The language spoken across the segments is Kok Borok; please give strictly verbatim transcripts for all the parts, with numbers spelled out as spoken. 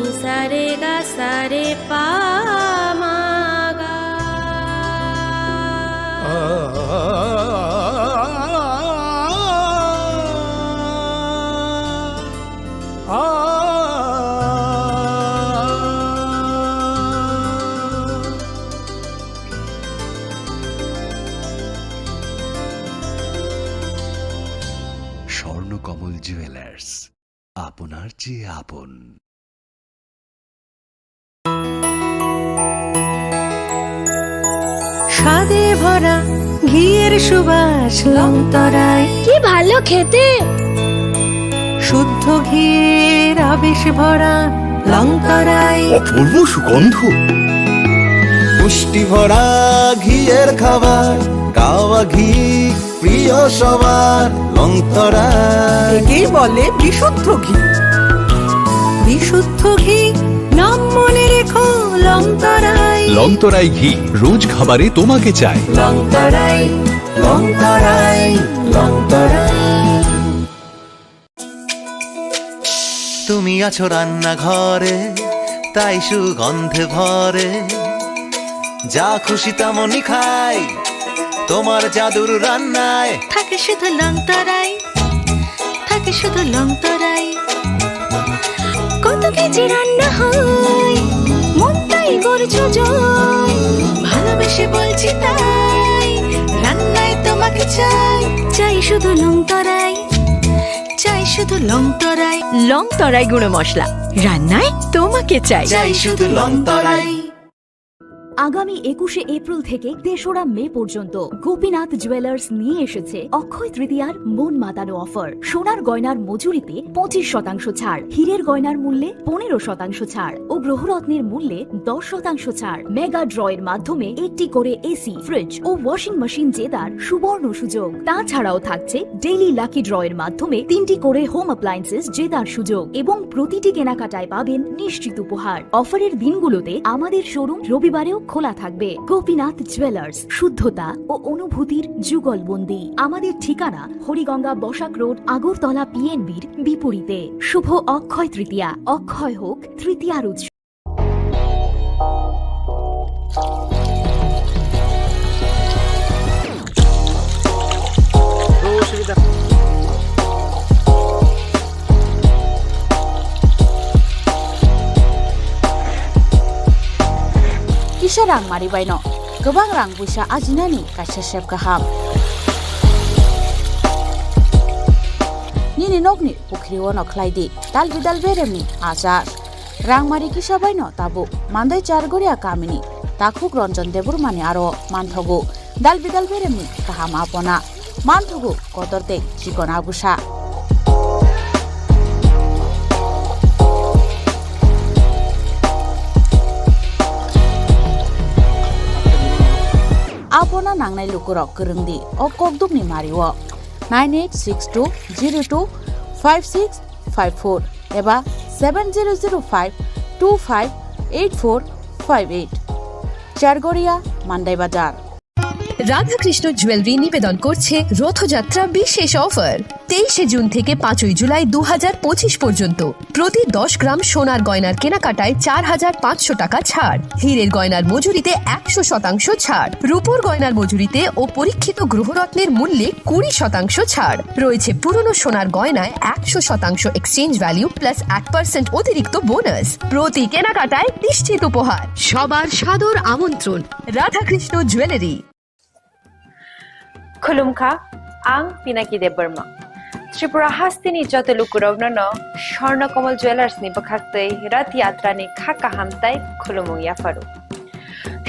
Sa re ga sa re pa ma ga. Swarnakamal jewellers, আপনার চেয়ে আপন। স্বাদে ভরা ঘিয়ের সুবাস লংতরাই। কি ভালো খেতে। শুদ্ধ ঘিয়ের আবেশ ভরা লংতরাই। অপূর্ব সুগন্ধ। পুষ্টি ভরা ঘিয়ের খাবার, গাওয়া ঘি প্রিয় সবার, লংতরাই। একেই বলে বিশুদ্ধ ঘি। বিশুদ্ধ ঘি, নাম মনে রেখো, লংতরাই। লংতরাই ঘি, রোজ খাবারে তোমাকে চাই। লংতরাই, লংতরাই, লংতরাই। তুমি আছো রান্নাঘরে, তাই সুগন্ধে ভরে। যা খুশি তেমনই খাই, তোমার জাদুর রান্নায়। থাকে শুধু লংতরাই, থাকে শুধু লংতরাই। কত কেজি রান্না হয়, মনটাই করছো জয়। ভালোবেসে বলছি তাই, রান্নায় তোমাকে চাই। চাই শুধু লংতরাই, চাই শুধু লংতরাই। লংতরাই গুঁড়ো মশলা, রান্নায় তোমাকে চাই। চাই শুধু লংতরাই। আগামী একুশে এপ্রিল থেকে তেসরা মে পর্যন্ত গোপীনাথ জুয়েলার্স নিয়ে এসেছে অক্ষয় তৃতীয়ার মন মাতানো অফার। সোনার গয়নার মজুরিতে পঁচিশ শতাংশ ছাড়, হীরের গয়নার মূল্যে পনেরো শতাংশ ছাড় ও গ্রহরত্নের মূল্যে দশ শতাংশ ছাড়। মেগা ড্র এর মাধ্যমে একটি করে এসি, ফ্রিজ ও ওয়াশিং মেশিন জেতার সুবর্ণ সুযোগ। তাছাড়াও থাকছে ডেইলি লাকি ড্র এর মাধ্যমে তিনটি করে হোম অ্যাপ্লায়েন্সেস জেতার সুযোগ এবং প্রতিটি কেনাকাটায় পাবেন নিশ্চিত উপহার। অফারের দিনগুলোতে আমাদের শোরুম রবিবারেও খোলা থাকবে। গোপীনাথ জুয়েলার্স, শুদ্ধতা ও অনুভূতির যুগলবন্দি। আমাদের ঠিকানা হরিগঙ্গা বসাক রোড, আগরতলা পিএনবির বিপরীতে। শুভ অক্ষয় তৃতীয়া, অক্ষয় হোক তৃতীয়ার উৎসব। Kisa rang mari baino kwbang rang puisa ajinani kaisa sep kaham. Nini nokni pukhri ono khlai di dal bidal beremni achar. Rangmari kisa baino tabuk Mandai Chargoria kamini takhuk Ranjan Debbarmani aro manthogo dal bidal beremni kaham apona, manthogo kotor tei chikon abusa. Apona nangnai lukurok kwrwng di o kokdukni mario nine eight six two zero two five six five four eba seven zero zero five two five eight four five eight. Chargoria, Mandai Bazar. Radhakrishna jewellery নিবেদন করছে রথযাত্রা বিশেষ অফার। তেইশে জুন থেকে পাঁচই জুলাই দু হাজার পঁচিশ পর্যন্ত প্রতি দশ গ্রাম সোনার গয়নার কেনাকাটায় চার হাজার পাঁচশো টাকা ছাড়, হীরের গয়নার মজুরিতে একশো শতাংশ ছাড়, রূপোর গয়নার মজুরিতে ও পরীক্ষিত গ্রহরত্নের মূল্যে কুড়ি শতাংশ ছাড়। রয়েছে পুরনো সোনার গয়নায় একশো শতাংশ এক্সচেঞ্জ ভ্যালু প্লাস এক পার্সেন্ট অতিরিক্ত বোনাস। প্রতি কেনাকাটায় নিশ্চিত উপহার। সবার সাদর আমন্ত্রণ Radhakrishna jewellery. Khulumkha, ang Pinaki Debbarma. Tripura hasteni joto lukurokno no Swarna Kamal Jewellers ni bwkhaktwi Rath Yatra ni kha kaham tai khulumung yapharu.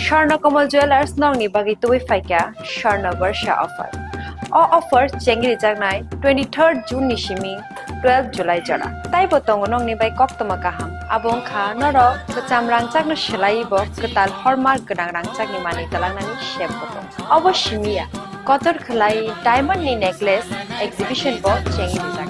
Swarna Kamal Jewellers nokni bagwi tubui phaikha Swarna Barsha offer. O offer chengrijaknai twenty-third June ni simi twelve July jora. Taibo tongo nokni bai koktwma kaham. Abo wngkha norok kwcham rangchakno swlaiwi bo kwtal hallmark gwnang rangchakni manwi twlangnani sep bo tongo. Obo simi ya, kotor khwlai diamond ni necklace exhibition bo chengwi rijak.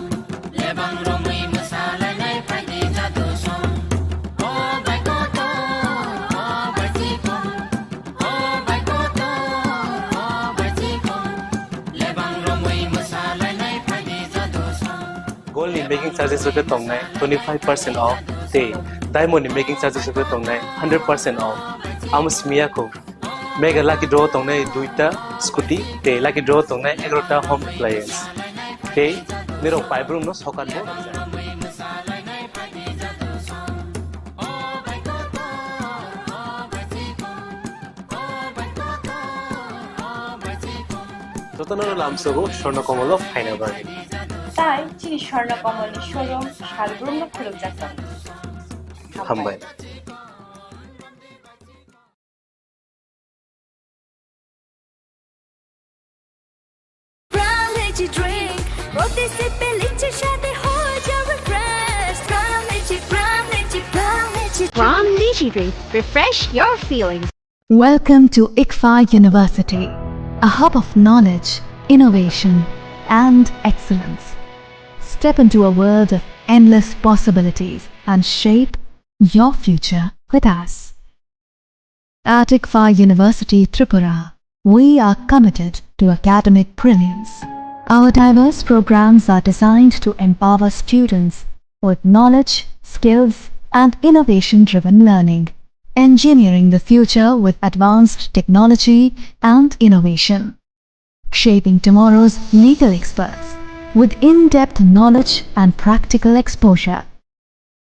Gold ni making charges rwkhe tongnai twenty-five percent off. Tei diamond ni making charges rok tongnai hundred percent off. Amo simi ya kho. Mega lucky draw tongnai duita scooty tei lucky draw tongnai egarota home appliance. Tei nirok paibrumno sokan bo. Jotono lamsogo Swarna Komolo phaina bagwi. Tai chini Swarna Komolni showroom salbrumno khulukjak tongo. Hambai. From Lychee Drink, proti sip e lychee shadi ho jawe fresh. From Lychee, from Lychee, from Lychee. From Lychee Drink, refresh your feelings. Welcome to ICFAI University, a hub of knowledge, innovation, and excellence. Step into a world of endless possibilities and shape your future with us. At ICFAI University Tripura, we are committed to academic brilliance. Our diverse programs are designed to empower students with knowledge, skills, and innovation-driven learning, engineering the future with advanced technology and innovation, shaping tomorrow's legal experts with in-depth knowledge and practical exposure,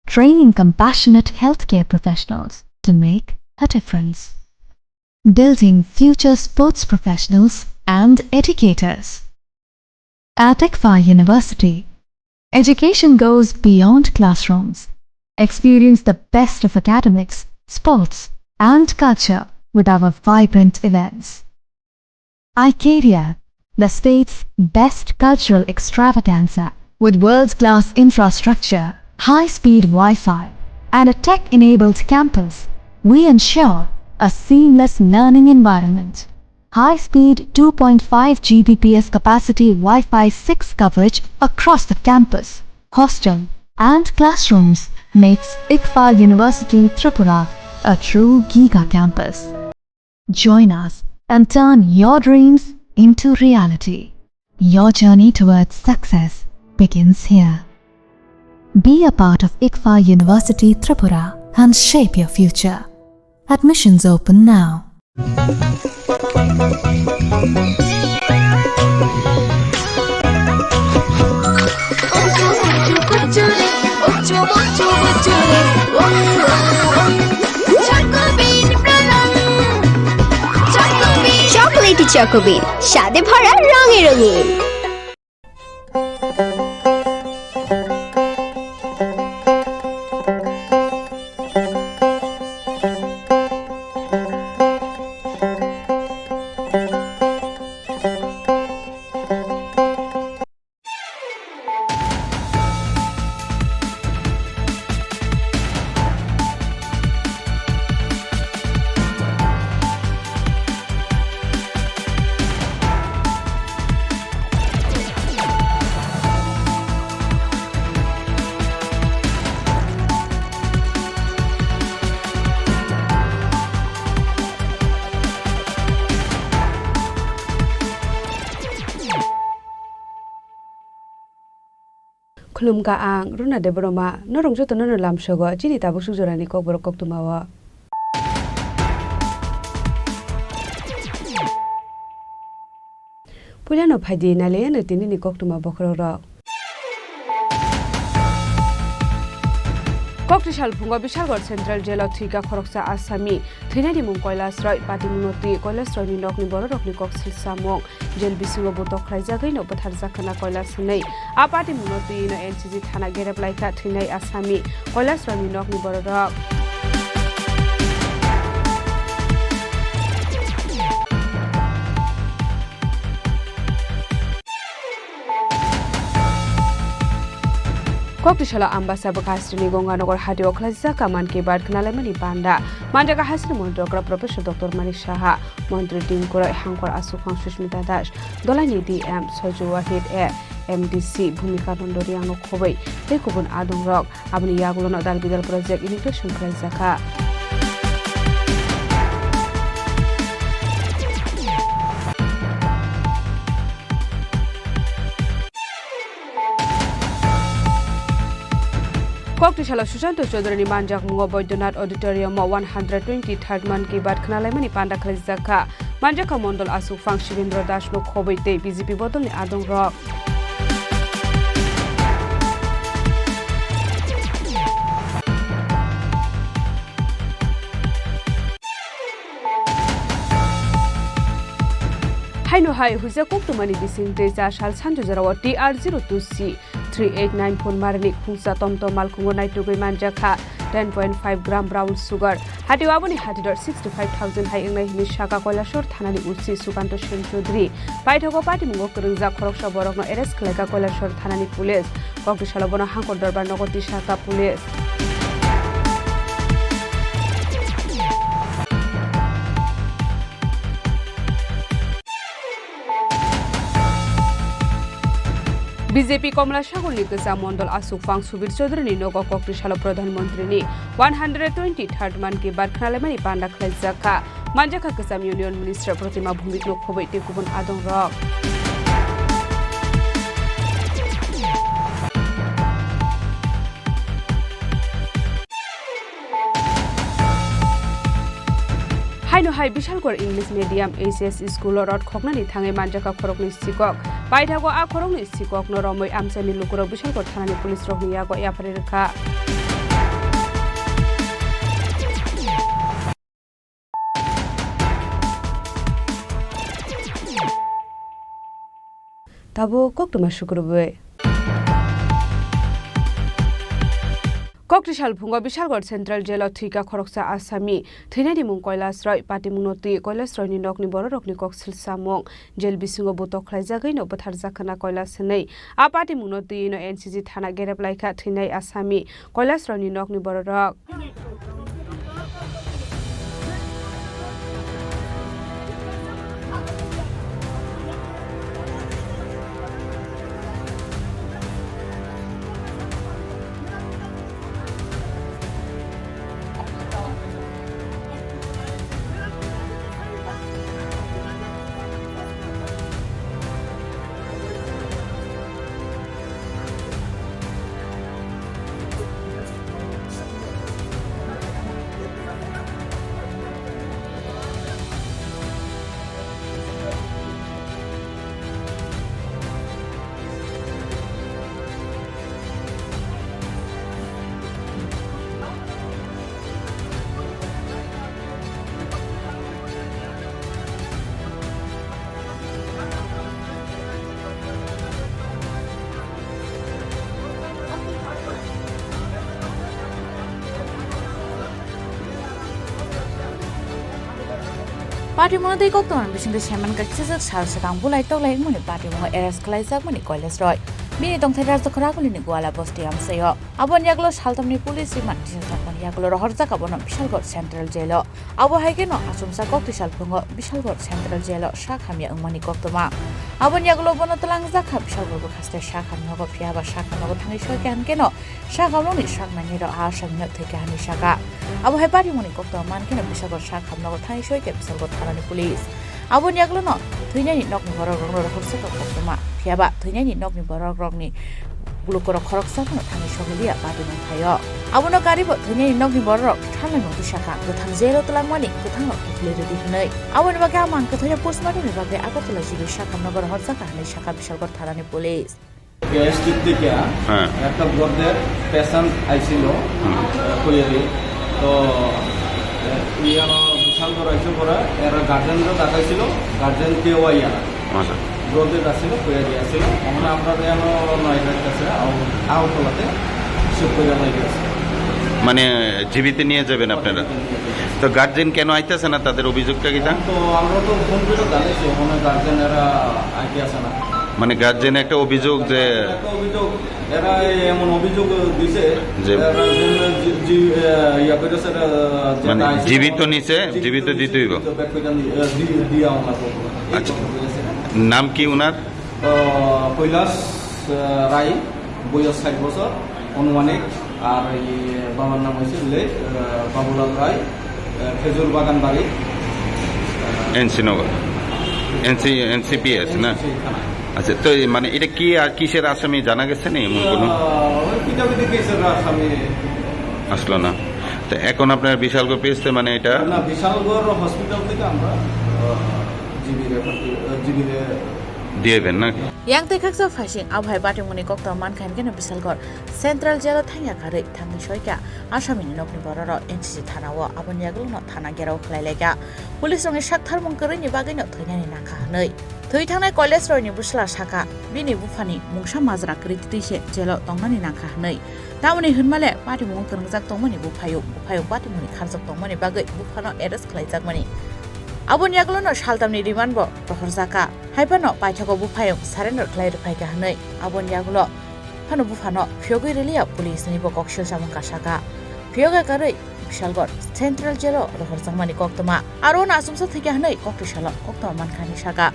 training compassionate healthcare professionals to make a difference, building future sports professionals and educators. At ICFAI University, education goes beyond classrooms. Experience the best of academics, sports, and culture with our vibrant events. iCaria, the state's best cultural extravaganza, with world-class infrastructure, high-speed Wi-Fi, and a tech-enabled campus, we ensure a seamless learning environment. High-speed two point five G B P S capacity Wi-Fi six coverage across the campus, hostel, and classrooms makes ICFAI University Tripura a true giga campus. Join us and turn your dreams into reality. Your journey towards success begins here. Be a part of ICFAI University Tripura and shape your future. Admissions open now. Chocolatey Choco Bean, স্বাদে ভরা রঙে রঙিন। Khulumkha ang Runa Debbarma, norok jotono no lamsogo chini tabuk suk jorani kokborok koktwmao. Puilano phaidi nailaiano tinini koktwma bokhorokrok. Kokti salphungo Bishalgarh Central Jail-o thwikha khoroksa asami. Thwinani mung Kailash Roy, patimungno twi Kailash Royni nokni bororokni kok silsamung. Jail bisingo bo tokraijagwino bwtharjak khwna Kailash hwnwi. A patimungno twino N C G thana gerep laikha thwinai asami. Kailash Royni nokni bororok. Kokti salo Ambasa bwkha srini Gonganagar hati o khlaijak Mann Ki Baat khnalaimani panda. Manjak hasini Montri okra Professor Doctor Manik Saha, Montri Tinku Roy, Hangkhor Aswk Phang Sushmita Das, Dolaini D M Soju Wahid, A M D C Bhumika Nondo Reang no khobwi tei kubun adongrok. Aboni yagulono dal bidal project inauguration khlaijakha. Koktisalo Sushanta Chaudhary ni manjakmungo Baidyanath Auditorium o one hundred twenty-third Mann Ki Baat khwnalaimani panda khwlaijak kha. Manjakha Mondol Aswk Phang Shibendra Das no khobwi tei B J P bodol ni adong rok. Haino hai huijak koktwmani bising tei cha sal sanjujara o T R zero two C three eight nine phone marini khungsa tomtom malkhungo naitugwi manjakha ten point five gram brown sugar. Hatio aboni hatidor sixty five thousand hai wngnai hwnwi saka Koilashahar thanani O C Sukanto Sen Chaudhary. Paithago patimungo kwrwngjak khoroksa borokno arrest khwlaikha Koilashahar thanani police. Koktisalo bono hangkor dorbar nogo tisakha police. B J P Komlasagor ni kwcham Mondol Aswk Phang Subir Chaudhary ni nogo Koktisalo Pradhan Mantri ni one hundred twenty-third Mann Ki Baat khwnalaimani panda khwlaijak kha. Manjakha kwcham Union Minister Pratima Bhumik no khobwi tei kubun adong rok. Haino hai Bishalgarh English Medium H S school o rot khoknani thangwi manjakha khoroknwi sikok. Paithago a khoroknwi sikokno romwi amchaini lukurok Bishalgarh thanani police rokni yago yapharwi rwkha. Tabuk koktwma sukrubwi. Koktisal phungo Bishalgarh Central Jail o thwikha khoroksa asami. Thwinani mung Kailash Roy, patimungno twi Kailash Roy ni nokni bororokni kok silsamung. Jail bisingo butok khlaijagwino bwtharjak khwna Kailash hwnwi. A patimungno twiwino N C G thana gerep laikha thwinai asami. Kailash Roy ni nokni bororok. Patimungno tei koktwma bisingtwi saiman kha, kisijwk sal swkang bulai toklai wngmani patimungo arrest khlaijakmani Kailash Roy. Bini tongthai Rajdokhor Agulini Gwala bosti amchaio. Aboni yagulo saltamni police remand tisajakmani yagulo rohorjak abono Bishalgarh Central Jail o. Abo hai kheno achomsa kokti salphungo Bishalgarh Central Jail o sak hamya wngmani koktwma. Aboni yagulo bono twlangjak kha Bishalgarh bwkhaste sak hamnogo, phiyaba sak hamnogo thangwi soi khe hankeno sak hamnokni sak nangnai rok a asamino thwikha hwnwi sakha. Abo hai patimungni koktwma man kheno Bishalgarh sak hamnogo thangwi soi khe Bishalgarh thanani police. Aboni yagulono thwinani nokni borok rokno rohor swkang koktwma, phiyaba thwinani nokni borok rokni lukurok khoroksa phano thangwi sogwi liya patimung thaio. Abono karibo thwinani nokni borok thangnai mungtwi sakha, kwthang jail o twlangmani kwthangrok kiphilwi rwdi hwnwi. Aboni bagwi a mang kwthwino postmortem ni bagwi Agartala G B sak hamnogo rohorjakha hwnwi sakha Bishalgarh thanani police. Gastric থেকে হ্যাঁ। একটা ব্লাডের পেশেন্ট আইছিল, হুম। আহ, কইয়ারি। তো, আহ, ইয়ানো বিশাল করাইছে পরে, এরা গার্জেনরা দেখাইছিল, গার্জেন কেউ আইয়া না। আচ্ছা। ব্লাডের আসছিল, কইয়ারি আসছিল। আমরা, আমরা ইয়ানো নয় কাছে আউ-, আউটলাতে শিফট করে নিয়ে গেছে। মানে, জিবিতে নিয়ে যাবেন আপনারা? তো গার্জেন কেন আইতেছে না, তাদের অভিযোগটা কি তা? তো আমরা তো ফোন করে জানাইছি, ওখানে গার্জেন এরা আইতে আসে না। মানে গার্জেন একটা অভিযোগ যে একটা অভিযোগ, এরা এই এমন অভিযোগ দিছে, যে এরা যেন জি-, জি-, এ, ইয়া করেছে, এরা যেটা মানে আইছে, জীবিত নিছে, জি-, জীবিত দিতে হইব। জীবিত ব্যাগ কইটা নি-, এ, দি-, দিয়া আমরা করবো। এই আচ্ছা। কথা বলেছে। নাম কি ওনার? আহ, কৈলাস, আহ, রায়, বয়স ষাট বছর, অনুমানিক। আর এই বাবার নাম হচ্ছে লে-, আহ, বাবুলাল রায়, আহ, খেজুর বাগান বাড়ি, আহ, এনসি নগর, এনসি, এনসিপিএস না? এনসিপি থানা। আচ্ছা, তো এই মানে এটা কি আর কিসের আসামি জানা গেছে নি এমন কোনো? আহ, ওই পিটাপিটি কেসের আসামি। আসলো না। তো এখন আপনার বিশালগড় পেয়েছে মানে এটা? না, বিশালগড় হসপিটাল থেকে আমরা, আহ, জিবি রেফার করে, আহ, জিবি রে- দিয়ে দেন নাকি? Yang tei khaksa phaising abo hai patimungni koktwma mankha hinkhe no Bisalgor Central Jail o thangya karwi thangwi soikha asamini nokni bororok N C C thana o, aboni yagulo no thana gherao khlai laikha. Police rokni sak tharmung kwrwini bagwi no thwinani nangkha hwnwi. Thwi thangnai Kailash Roy ni bwsla sakha, bini buphani mungsa majra kwrwi twi se jail o tongnani nangkha hwnwi. Tamoni hwnmale, patimung kwrwngjak tongmani buphayung, buphayung patimungni kharjak tongmani bagwi buphano arrest khlaijakmani. Aboni yagulo no saltamni remand bo rohorjakha. Haiphano paithago buphayung surrender khlai rwphaikha hwnwi aboni yagulo phano buphano phiyogwi rwliya police ni bo kok silsamung kasaka. Phiyoga karwi Bisalgor Central Jail o rohorjakmani koktwma. Aro no achomsa thwikha hwnwi koktwi salo koktwma mankha hwnwi saka.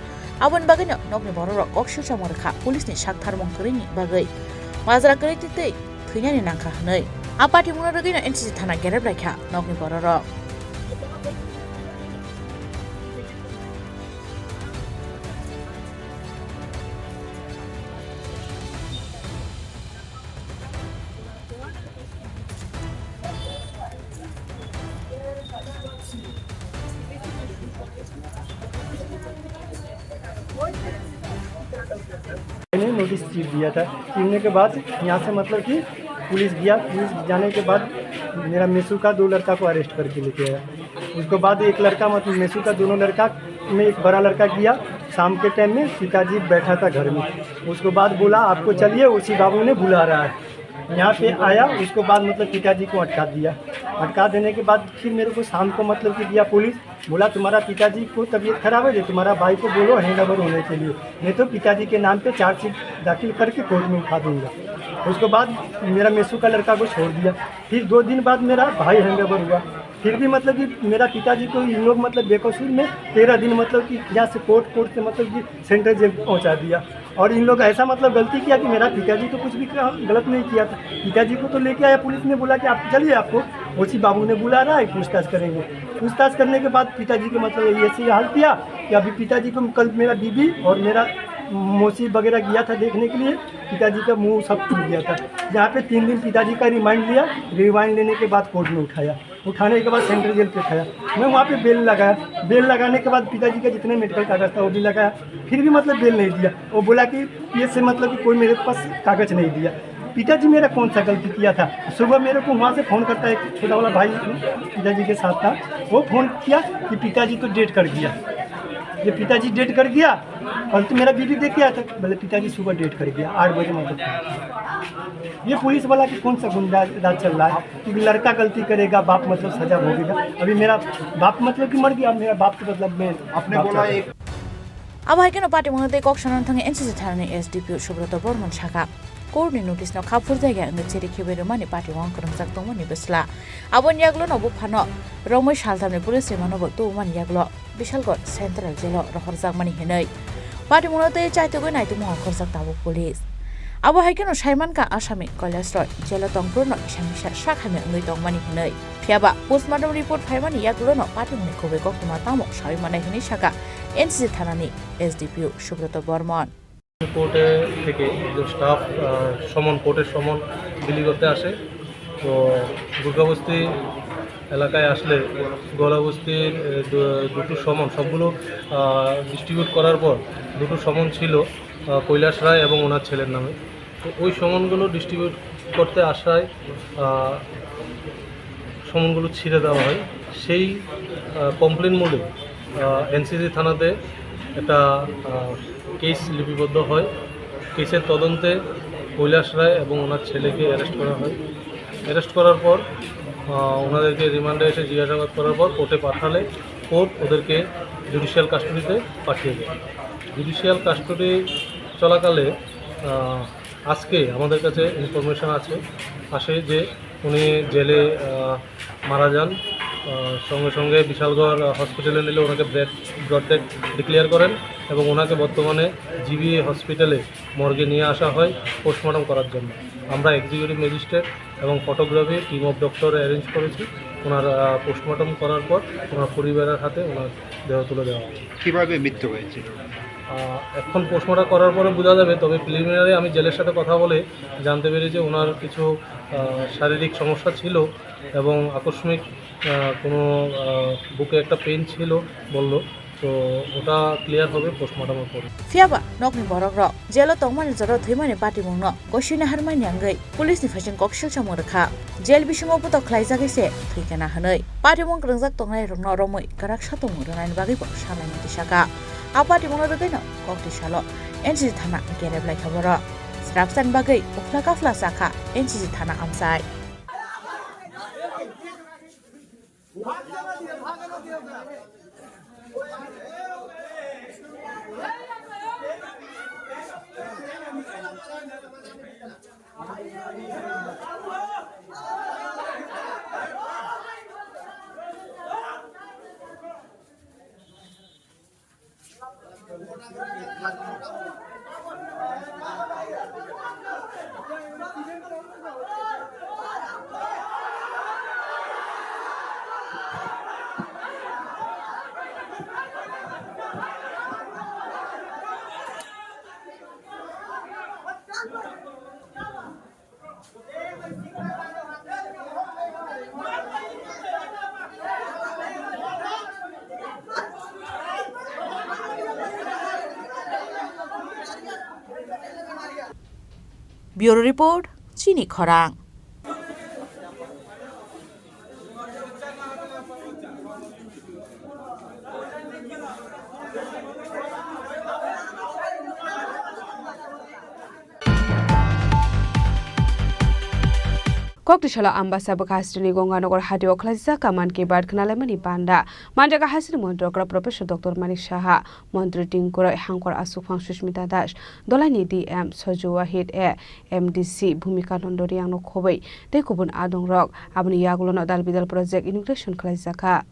Aboni bagwino nokni bororok kok silsamung rwkha police ni sak tharmung kwrwini bagwi. Majra kwrwi twi twi thwinani nangkha hwnwi. A patimungno rwgwino N C C thana gerep laikha nokni bororok. मैंने नोटिस चीर दिया था। चीरने के बाद यहाँ से मतलब कि पुलिस गया, पुलिस जाने के बाद मेरा मेसू का दो लड़का को अरेस्ट करके लेके आया। उसके बाद एक लड़का, मतलब मेसू का दोनों लड़का में एक बड़ा लड़का गया, शाम के टाइम में पिताजी बैठा था घर में। उसके बाद बोला, "आपको चलिए, ओसी बाबू ने बुला रहा है।" यहाँ पे आया, उसके बाद मतलब पिताजी को अटका दिया। अटका देने के बाद फिर मेरे को शाम को मतलब कि दिया पुलिस, बोला, "तुम्हारा पिताजी को तबीयत खराब है, तुम्हारा भाई को बोलो हैंड ओवर होने के लिए, नहीं तो पिताजी के नाम पे चार्जशीट दाखिल करके कोर्ट में उठा दूंगा।" उसके बाद मेरा मेसू का लड़का को छोड़ दिया। फिर दो दिन बाद मेरा भाई हैंड ओवर हुआ। फिर भी मतलब कि मेरा पिताजी को इन लोग मतलब बेकसूर में तेरह दिन मतलब कि यहाँ से कोर्ट, कोर्ट से मतलब कि सेंट्रल जेल पहुँचा दिया। और इन लोग ऐसा मतलब गलती किया कि मेरा पिताजी तो कुछ भी काम गलत नहीं किया था। पिताजी को तो लेके आया, पुलिस ने बोला कि "आप चलिए, आपको ओसी बाबू ने बुला रहा है, पूछताछ करेंगे।" पूछताछ करने के बाद पिताजी को मतलब ये ऐसे हाल किया कि अभी पिताजी को कल मेरा बीबी और मेरा मौसी वगैरह गया था देखने के लिए, पिताजी का मुंह सब टूट गया था। यहाँ पे तीन दिन पिताजी का रिमांड लिया, रिमांड लेने के बाद कोर्ट में उठाया। उठाने के बाद सेंट्रल जेल पे उठाया। मैं वहाँ पे बेल लगाया, बेल लगाने के बाद पिताजी का जितने मेडिकल कागज था वो भी लगाया, फिर भी मतलब बेल नहीं दिया। वो बोला कि ये से मतलब कि कोई मेरे पास कागज नहीं दिया। पिताजी मेरा कौन सा गलती किया था? सुबह मेरे को वहाँ से फोन करता है, एक छोटा वाला भाई पिताजी के साथ था, वो फोन किया कि पिताजी तो डेड कर गया, ये पिताजी डेड कर गया। कल तो मेरा बीबी देख के आया था, बोले पिताजी सुबह डेड कर गया आठ बजे, मतलब ये पुलिस वाला की कौन सा गुंडा राज चल रहा है? क्योंकि लड़का गलती करेगा, बाप मतलब सजा भोगेगा। अभी मेरा बाप मतलब कि मर गया, मेरा बाप तो मतलब मैं आपने बाप बोला था। एक Abo hai kheno patimungno tei kok sanani thangwi N C C thanani S D P O Subroto Bormon sakha, court ni notice no kha phurjakya wngwi chiri khibai rwmani patimung kwrwngjak tongmani bwsla. Aboni yagulo no buphano romwi saltamni police rimano bo tubumani yagulo Bisalgor Central Jail o rohorjakmani hinwi patimungno tei chaitugwi naitukmung ongkhorjak tabuk police. Abo hai kheno saimankha asami Kailash Roy jail o tongphuru no kisa misa sak hamya wngwi tongmani hinwi. Phiyaba postmortem report phaimani yagulo no patimungni kubui koktwma tamo sawi mannai hinwi sakha N C C thanani S D P O Subroto Bormon. কোর্টে থেকে একজন স্টাফ, আহ, সমন, কোর্টের সমন বিলি করতে আসে। তো দুর্গাবস্তি এলাকায় আসলে গোয়ালাবস্তির, এ, দু-, দুটো সমন সবগুলো, আহ, ডিস্ট্রিবিউট করার পর দুটো সমন ছিল, আহ, কৈলাস রায় এবং ওনার ছেলের নামে। তো ওই সমনগুলো ডিস্ট্রিবিউট করতে আসায়, আহ, সমনগুলো ছিঁড়ে দেওয়া হয়। সেই, আহ, কমপ্লেন মূলে, আহ, এনসিসি থানাতে একটা, আহ, কেস লিপিবদ্ধ হয়। কেসের তদন্তে কৈলাস রায় এবং ওনার ছেলেকে অ্যারেস্ট করা হয়। অ্যারেস্ট করার পর, আহ, ওনাদেরকে রিমান্ডে এসে জিজ্ঞাসাবাদ করার পর কোর্টে পাঠালে কোর্ট ওদেরকে জুডিশিয়াল কাস্টডিতে পাঠিয়ে দেয়। জুডিশিয়াল কাস্টডি চলাকালে, আহ, আজকে আমাদের কাছে ইনফরমেশন আছে, আসে যে উনি জেলে, আহ, মারা যান। আহ, সঙ্গে সঙ্গে বিশালগড় হসপিটালে নিলে ওনাকে ব্রেড, ব্রড ডেড ডিক্লেয়ার করেন এবং ওনাকে বর্তমানে জিবি হসপিটালে মর্গে নিয়ে আসা হয় পোস্টমর্টম করার জন্য। আমরা এক্সিকিউটিভ ম্যাজিস্ট্রেট এবং photography team of doctor arrange করেছি। ওনার, আহ, পোস্টমর্টম করার পর ওনার পরিবারের হাতে ওনার দেহ তুলে দেওয়া হবে। কিভাবে মৃত্যু হয়েছিল? আহ, এখন পোস্টমর্টম করার পরে বোঝা যাবে, তবে প্রিলিমিনারি আমি জেলের সাথে কথা বলে জানতে পেরেছি ওনার কিছু, আহ, শারীরিক সমস্যা ছিল এবং আকস্মিক, আহ, কোনো, আহ, বুকে একটা পেইন ছিল বলল, তো ওটা ক্লিয়ার হবে পোস্টমর্টমের পরে। Phiya ba nokni borok rok jelo tongmani jora thwimani patimung no koisui naharmai ni wngwi police ni phaising kok silsamung rwkha. Jel bisingo botok khlaijagwi se thwikha na hwnwi patimung kwrwngjak tongnai rokno romwi kwrak satung rwnani bagwi bo sanai mantwi sakha. A patimung no rwgwi no kokti salo N C C thana gerep laikha borok. Srapsani bagwi uphla kaphla sakha N C C thana amchai. Bureau Report, Chini Khorang. Kokti salo Ambasa bwkha hasteni Gonganagar hatio khlaijak Mann Ki Baat khnalaimani panda. Manjaga hasteni montri okra Professor Doctor Manik Saha, montri tingkuroi hangkor aswkphang Sushmita Das, dolaini D M Soju Wahid, A M D C Bhumika Nondo Riyangno khobwi tei kubun adongrok. Aboni yagulono dal bidal project inauguration khlaijakha.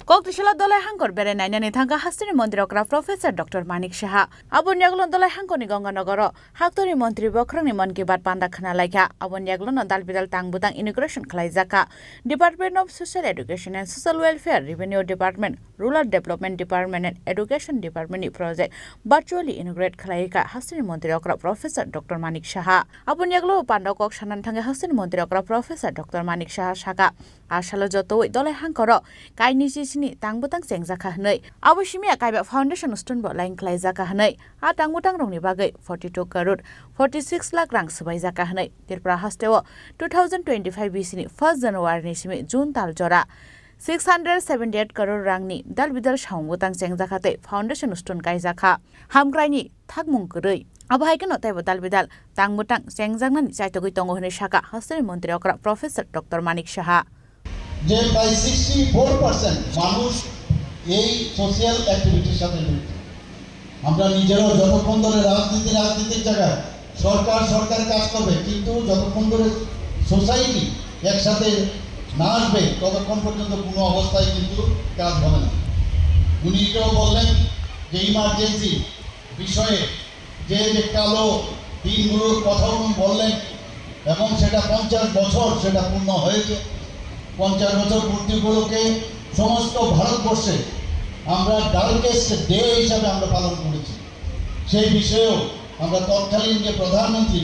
Kokti salo Dolai Hangkor berai nainani thangkha hasteni montri okra Professor Doctor Manik Saha. Aboni yagulo Dolai Hangkorni Ganganagaro haktorni montri bokhorokni Mann Ki Baat panda khna laikha. Aboni yagulono dal bidal tang bwtang inauguration khlaijakha. Department of Social Education and Social Welfare, Revenue Department, Rural Development Department and Education Department ni project virtually inaugurate khlaikha hasteni montri okra Professor Doctor Manik Saha. Aboni yagulo panda kok sanani thangwi hasteni montri okra Professor Doctor Manik Saha sakha, a salo jotoi Dolai Hangkoro kainwi sisini tang bwtang chengjakha hwnwi. Abo simi a kaiba foundation stone bo line khlaijakha hwnwi. A tang bwtang rokni bagwi forty two crore forty six lakh rang swbaijakha hwnwi Tripura hasteo two thousand twenty five bisini first January ni simi June tal jora six hundred seventy eight crore rangni dal bidal samung bwtang chengjakha tei foundation stone kaijakha. Hamkraini thakmung kwrwi. Abo hai kheno teibo dal bidal tang bwtang chengjaknani chaitogwi tongo hwnwi sakha hasteni montri okra Professor Doctor Manik Saha. যে প্রায় sixty four percent মানুষ এই সোশিয়াল অ্যাক্টিভিটির সাথে জড়িত। আমরা নিজেরাও যতক্ষণ ধরে রাজনীতি রাজনীতির জায়গায়, সরকার সরকার কাজ করবে, কিন্তু যতক্ষণ ধরে সোসাইটি একসাথে না আসবে, ততক্ষণ পর্যন্ত কোনো অবস্থায় কিন্তু কাজ হবে না। উনি এটাও বললেন যে ইমার্জেন্সি বিষয়ে যে যে কালো দিনগুলোর কথা উনি বললেন এবং সেটা পঞ্চাশ বছর সেটা পূর্ণ হয়েছে। পঞ্চাশ বছর পূর্তি উপলক্ষে সমস্ত ভারতবর্ষে আমরা ডার্কেস্ট ডে হিসাবে আমরা পালন করেছি। সেই বিষয়েও আমরা তৎকালীন যে প্রধানমন্ত্রী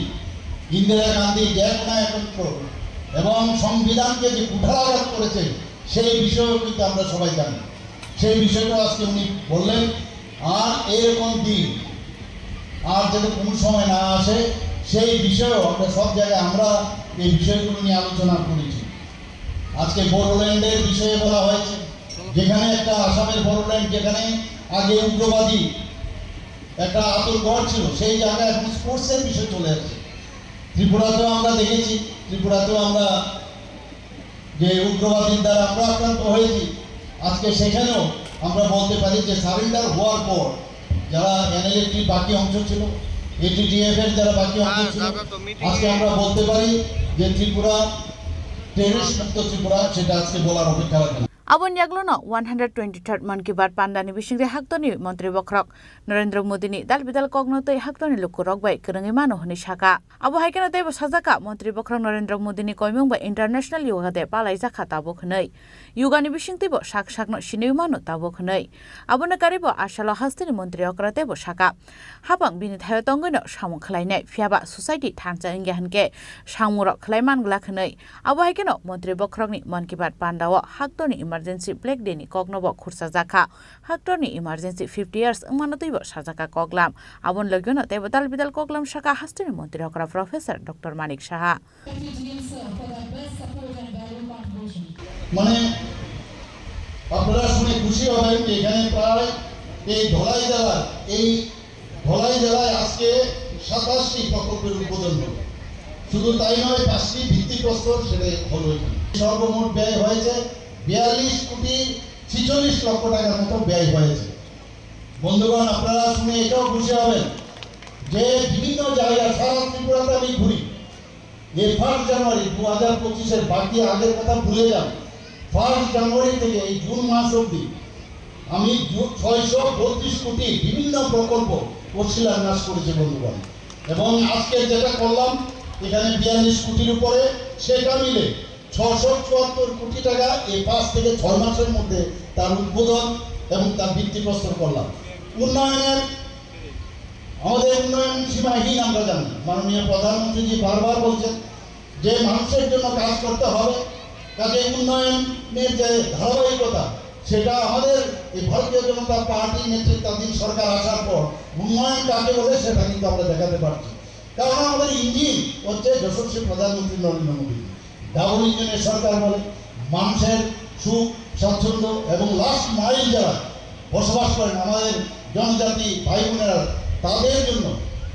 ইন্দিরা গান্ধী যে কোনো একত্র এবং সংবিধানকে যে কুঠারাঘাত করেছে, সেই বিষয়েও কিন্তু আমরা সবাই জানি। সেই বিষয়টা আজকে উনি বললেন। আর এরকম দিন আর যাতে কোনো সময় না আসে, সেই বিষয়েও আমরা সব জায়গায় আমরা এই বিষয়গুলো নিয়ে আলোচনা করেছি। আজকে বোডোল্যান্ডের বিষয়ে বলা হয়েছে, যেখানে একটা আসামের বোডোল্যান্ড, যেখানে আগে উগ্রবাদী একটা আতুরঘর ছিল, সেই জায়গায় এখন স্পোর্টসের বিষয় চলে আসছে। ত্রিপুরাতেও আমরা দেখেছি, ত্রিপুরাতেও আমরা যে উগ্রবাদীর দ্বারা আমরা আক্রান্ত হয়েছি, আজকে সেখানেও আমরা বলতে পারি যে সারেন্ডার হওয়ার পর যারা এনএলএফটির বাকি অংশ ছিল, এটিডিএফ এর যারা বাকি অংশ ছিল, আজকে আমরা বলতে পারি যে ত্রিপুরা টেররিস্ট মুক্ত ত্রিপুরা, সেটা আজকে বলার অপেক্ষা রাখে না। Aboni yaglono one hundred twenty-third Mann Ki Baat pandani bisingtwi haktorni montri bokhorok Narendra Modini dal bidal kokno tei haktorni lukurok bai kwrwngwi mano hwnwi saka. Abo hai kheno teibo sajak kha, montri bokhorok Narendra Modini koimung bai International Yoga Day palaijakha tabuk hwnwi. Yogani bisingtwibo sak sakno sinwi mano tabuk hwnwi. Abono karwibo asalo hasteni montri okra teibo saka. Hapang bini thaio tongwino samung khlainai, phiyaba society thansa wngya hwnkhe samungrok khlai man glak hwnwi. Abo hai kheno montri bokhorokni Mann Ki Baat pandao haktorni emergency Black Day ni koknobo khursajakha. Haktorni emergency fifty years wngmano twibo sajakha koklam. Aboni logiono teibo dal bidal koklam saka hasteni montri okra Professor Doctor Manik Saha. মানে আপনারা শুনে খুশি হবেন যে এখানে প্রায় এই ধলাই জেলার এই ধলাই জেলায় আজকে সাতাশটি প্রকল্পের উদ্বোধন হলো। শুধু তাই নয়, পাঁচটি ভিত্তিপ্রস্তর সেটা হলো এখানে। সর্বমোট ব্যয় হয়েছে বিয়াল্লিশ কোটি ছেচল্লিশ লক্ষ টাকার মতো ব্যয় হয়েছে। বন্ধুগণ, আপনারা শুনে এটাও খুশি হবেন যে বিভিন্ন জায়গা সারা ত্রিপুরাতে আমি ঘুরি, এই ফার্স্ট জানুয়ারি দু হাজার পঁচিশের বাকি আগের কথা ভুলে যান। ফার্স্ট জানুয়ারি থেকে এই জুন মাস অবধি আমি জু-, ছয়শো বত্রিশ কোটি বিভিন্ন প্রকল্প ও শিলান্যাস করেছে বন্ধুগণ। এবং আজকে যেটা করলাম এখানে বিয়াল্লিশ কোটির উপরে, সেটা মিলে ছশো চুয়াত্তর কোটি টাকা এই পাঁচ থেকে ছয় মাসের মধ্যে তার উদ্বোধন এবং তার ভিত্তিপ্রস্তর করলাম। উন্নয়নের, আমাদের উন্নয়ন সীমাহীন আমরা জানি। মাননীয় প্রধানমন্ত্রীজি বারবার বলছেন যে মানুষের জন্য কাজ করতে হবে, কাজে উন্নয়নের যে ধারাবাহিকতা, সেটা আমাদের এই ভারতীয় জনতা পার্টি নেতৃত্বাধীন সরকার আসার পর উন্নয়ন কাকে বলে সেটা কিন্তু আমরা দেখাতে পারছি। কারণ আমাদের ইঞ্জিন হচ্ছে যশস্বী প্রধানমন্ত্রী নরেন্দ্র মোদী। ডাবল ইঞ্জিনের সরকার বলে মানুষের সুখ, স্বাচ্ছন্দ্য এবং লাস্ট মাইল যারা বসবাস করেন, আমাদের জনজাতি ভাই বোনেরা, তাদের জন্য,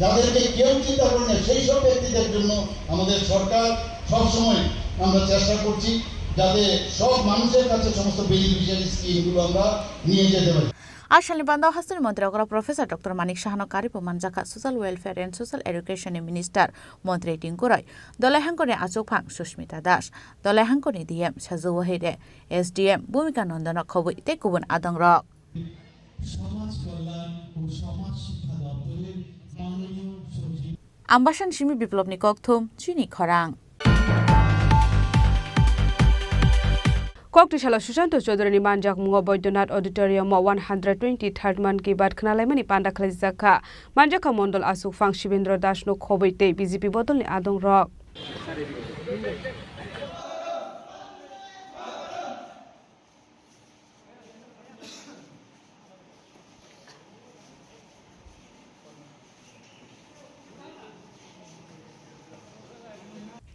যাদেরকে কেউ চিন্তা করে না, সেই সব ব্যক্তিদের জন্য আমাদের সরকার সবসময় আমরা চেষ্টা করছি যাতে সব মানুষের কাছে সমস্ত বেনিফিশিয়ারি স্কিমগুলো আমরা নিয়ে যেতে পারি। Asalni banda hasteni montri okra Professor Doctor Manik Sahano karwibo manjakha Social Welfare and Social Education ni Minister montri Tinku Roy, Dolai hangkoni achukphang Sushmita Das, Dolai hangkoni D M Sajo Wahire, S D M Bhumika Nandana Khobwi tei kubun adongrok. সমাজ কল্যাণ ও সমাজ শিক্ষা দপ্তরের মাননীয় সচিব। Ambasani simi Biplobni kokthum chini khorang. Kokti salo Sushanta Chaudhary ni manjakmungo Baidyanath Auditorium o one hundred twenty-third Mann Ki Baat khwnalaimani panda khlaijak kha. Manjakha Mondol Asukphang Shibendra Das no khobwi tei B J P bodolni adongrok.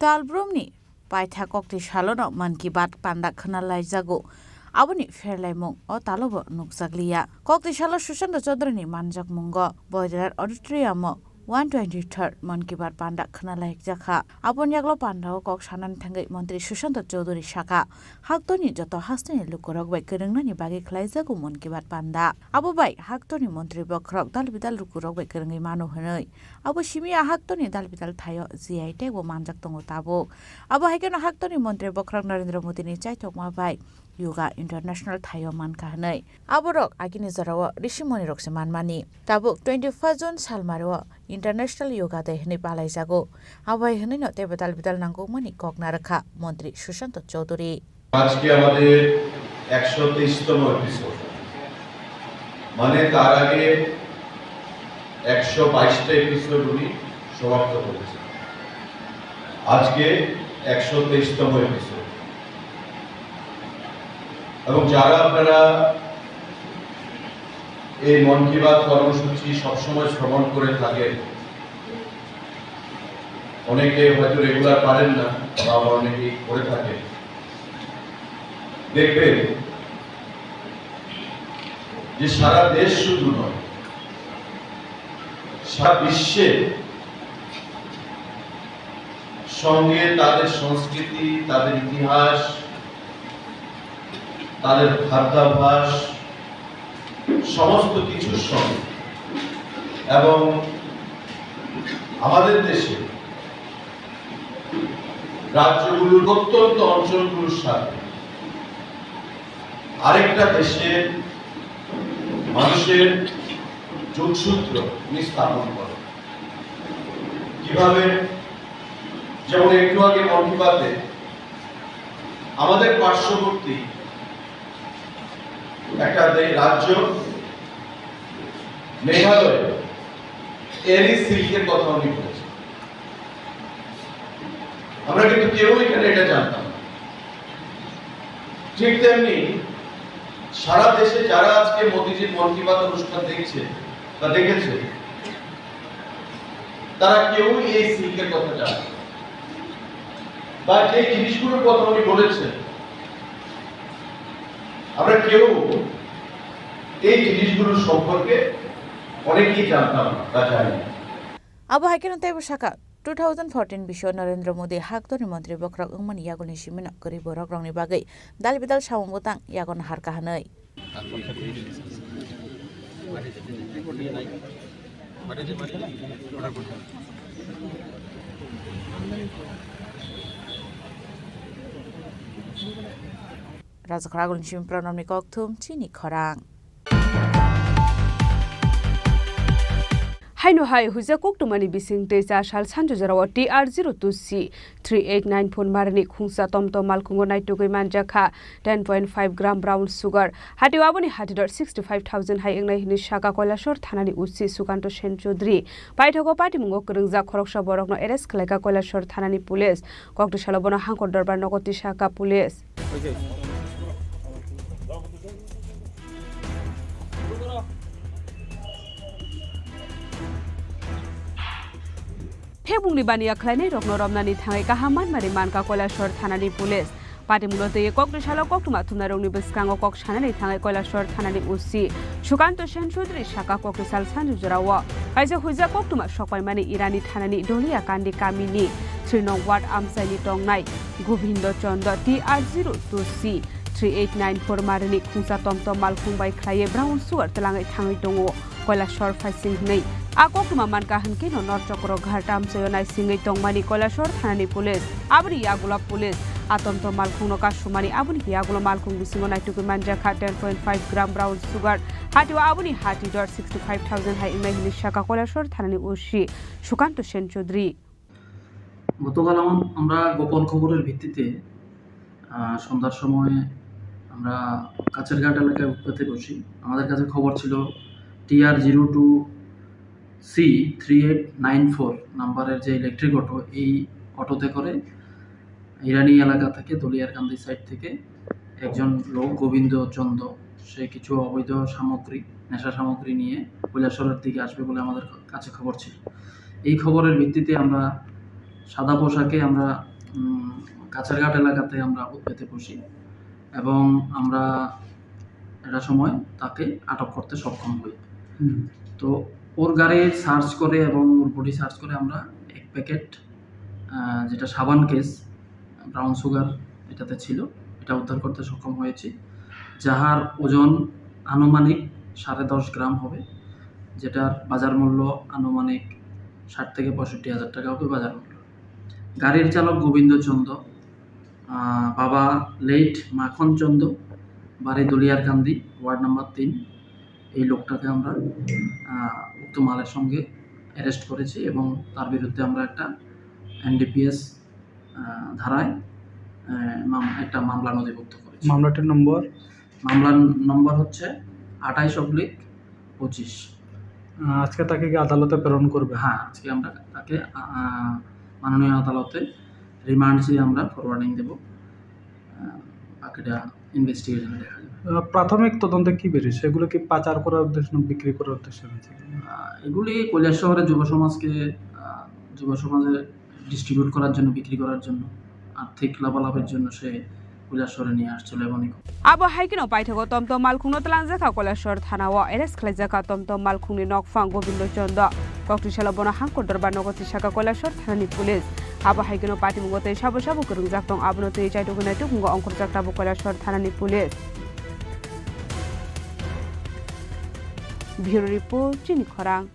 Talbrumni paitha kokti salono Mann Ki Baat panda khwnalaijago. Aboni pherlaimung o talobo nukjakliya. Kokti salo Sushanta Chaudhary ni manjakmungo Boidarat Auditorium o one twenty-third Mann Ki Baat panda khwnalaijak kha. Aboni yaglo pandao kok sanani thangwi Montri Sushanta Chowdhury sakha, haktorni joto hasteni lukurok bai kwrwngnani bagwi khlaijago Mann Ki Baat panda. Abo bai haktorni montri bokhorok dal bidal lukurok bai kwrwngwi mano hwnwi. Abo simi a haktorni dal bidal thaio G I tag bo manjak tongo tabuk. Abo hai kheno haktorni montri bokhorok Narendra Modini chaithokma bai Yoga International thaio mankha hwnwi. Aborok agini jorao rishi munirok se manmani. Tabuk twenty-five June salmario International Yoga Day hwnwi palaijago. Abo hai hwnwino teibo dal bidal nangkukmani kok narwkha Montri Sushanta Chowdhury. আজকে আমাদের একশো তেইশতম এপিসোড, মানে তার আগে একশো বাইশটা এপিসোড উনি সমাপ্ত করেছেন। আজকে একশো তেইশতম এপিসোড। এবং যারা আপনারা এই মন কি বাত কর্মসূচি সবসময় শ্রবণ করে থাকেন, অনেকে হয়তো রেগুলার পারেন না, বা আবার অনেকেই করে থাকেন, দেখবেন যে সারা দেশ শুধু নয়, সারা বিশ্বে সঙ্গে তাদের সংস্কৃতি, তাদের ইতিহাস, তাদের খাদ্যাভ্যাস, সমস্ত কিছুর সঙ্গে এবং আমাদের দেশে রাজ্যগুলোর প্রত্যন্ত অঞ্চলগুলোর সাথে আরেকটা দেশের মানুষের যোগসূত্র তিনি স্থাপন করেন। কিভাবে? যেমন একটু আগে মন কি বাতে আমাদের পার্শ্ববর্তী একটা দে-, রাজ্য মেঘালয়, এরই সিল্কের কথা উনি বলেছেন। আমরা কিন্তু কেউ এখানে এটা জানতাম না। ঠিক তেমনি সারা দেশে যারা আজকে মোদিজির মন কি বাত অনুষ্ঠান দেখছে বা দেখেছে, তারা কেউই এই সিল্কের কথা জানে না। বা যে জিনিসগুলোর কথা উনি বলেছেন, আমরা কেউ এই জিনিসগুলোর সম্পর্কে অনেকেই জানতাম না বা জানি না। Abo hai kheno teibo sakha, two thousand fourteen bisio Narendra Modi haktorni montri bokhorok wngmani yagulni simino kwrwi borok rokni bagwi dal bidal samung bwtang yago naharkha hwnwi. Rajakhara Agulni simi Pranamni kokthum chini khorang. Haino hai huijak koktwmani bising tei cha sal sanjujorao T R zero two C three eight nine four marini khungsa tomtom malkhungo naitugwi manjakha ten point five gram brown sugar. Hatio aboni hatidor sixty five thousand hai wngnai hwnwi saka Koilashahar thanani O C Sukanto Sen Chaudhary. Paithago patimungo kwrwngjak khoroksa borokno arrest khlaikha Koilashahar thanani police. Kokti salo bono hangkor dorbar nogo tisakha police. Phekbungni baniya khlainairokno romnani thangwi kaham manmari mankha Koilashahar thanani police. Patimungno twiwi kokti salo koktwma thumnairokni bwskango kok sanani thangwi Koilashahar thanani O C Sukanto Sen Chaudhary saka kokti sal sanjujorao kaisa huijak koktwma sokpaimani Irani thanani Doliya Kandi kamini three nong ward amchaini tongnai Gobindo Chondo T R zero two C three eight nine four marini khungsa tomtom malkhung bai khlaiwi brown sugar twlangwi thangwi tongo Koilashahar phaising hwnwi. A koktwma mankha hwnkhe no Norchokro Ghat amchaio naisingwi tongmani Koilashahar thanani police. Aboni yagulo police a tomtom malkhungno kasumani, aboni yagulo malkhung bisingo naitugwi manjakha ten point five gram brown sugar. Hatio aboni hatidor sixty five thousand hai wngnai hwnwi saka Koilashahar thanani O C Sukanto Sen Chaudhary. গতকাল আম-, আমরা গোপন খবরের ভিত্তিতে, আহ, সন্ধ্যার সময় আমরা কাছেরঘাট এলাকায় উৎপেতে বসি। আমাদের কাছে খবর ছিল T R zero two C three eight nine four নাম্বারের যে ইলেকট্রিক অটো, এই অটোতে করে ইরানি এলাকা থেকে, দলিয়ারকান্দি সাইড থেকে একজন লোক গোবিন্দ চন্দ, সে কিছু অবৈধ সামগ্রী, নেশা সামগ্রী নিয়ে কৈলাসহরের দিকে আসবে বলে আমাদের কাছে খবর ছিল। এই খবরের ভিত্তিতে আমরা সাদা পোশাকে আমরা, উম, কাছেরঘাট এলাকাতে আমরা উৎপেতে বসি এবং আমরা একটা সময় তাকে আটক করতে সক্ষম হই। হুম। তো ওর গাড়ি সার্চ করে এবং ওর বডি সার্চ করে আমরা এক প্যাকেট, আহ, যেটা সাবান কেস, ব্রাউন সুগার এটাতে ছিল, এটা উদ্ধার করতে সক্ষম হয়েছি, যাহার ওজন আনুমানিক সাড়ে দশ গ্রাম হবে, যেটার বাজার মূল্য আনুমানিক ষাট থেকে পঁয়ষট্টি হাজার টাকা হবে বাজার মূল্য। গাড়ির চালক গোবিন্দ চন্দ, আহ, বাবা লেট মাখন চন্দ, বাড়ি দলিয়ারকান্দি, ওয়ার্ড নাম্বার তিন। এই লোকটাকে আমরা, আহ, উক্ত মালের সঙ্গে অ্যারেস্ট করেছি এবং তার বিরুদ্ধে আমরা একটা এন ডি পি এস, আহ, ধারায়, আহ, মাম-, একটা মামলা নথিভুক্ত করেছি। মামলাটির নম্বর? মামলার নম্বর হচ্ছে আঠাইশ অবলিক পঁচিশ। আহ, আজকে তাকে কি আদালতে প্রেরণ করবে? হ্যাঁ, আজকে আমরা তাকে, আহ, মাননীয় আদালতে রিমান্ড চেয়ে আমরা ফরওয়ার্ডিং দেব। আহ, বাকিটা ইনভেস্টিগেশনে দেখা যাবে। আহ, প্রাথমিক তদন্তে কি বেরিয়েছে? এগুলো কি পাচার করার উদ্দেশ্যে না বিক্রি করার উদ্দেশ্যে হয়েছে? আহ, এগুলি কৈলাসহরের যুব সমাজকে, আহ, যুব সমাজে ডিস্ট্রিবিউট করার জন্য, বিক্রি করার জন্য, আর্থিক লাভালাভের জন্য সে কৈলাসহরে নিয়ে আসছিল এমনই। Abo hai kheno paithago tomtom malkhungno twlangjakha Koilashahar thanao, arrest khlaijakha tomtom malkhungni nokphang Gobindo Chondo. Kokti salo bono hangkor dorbar nogo tisakha Koilashahar thanani police. Abo hai kheno patimungo tei sabo sabo kwrwngjak tong, abono twiwi chaitugwi naitugmungo ongkhorjak tabuk Koilashahar thanani police. Bureau report, chini khorang.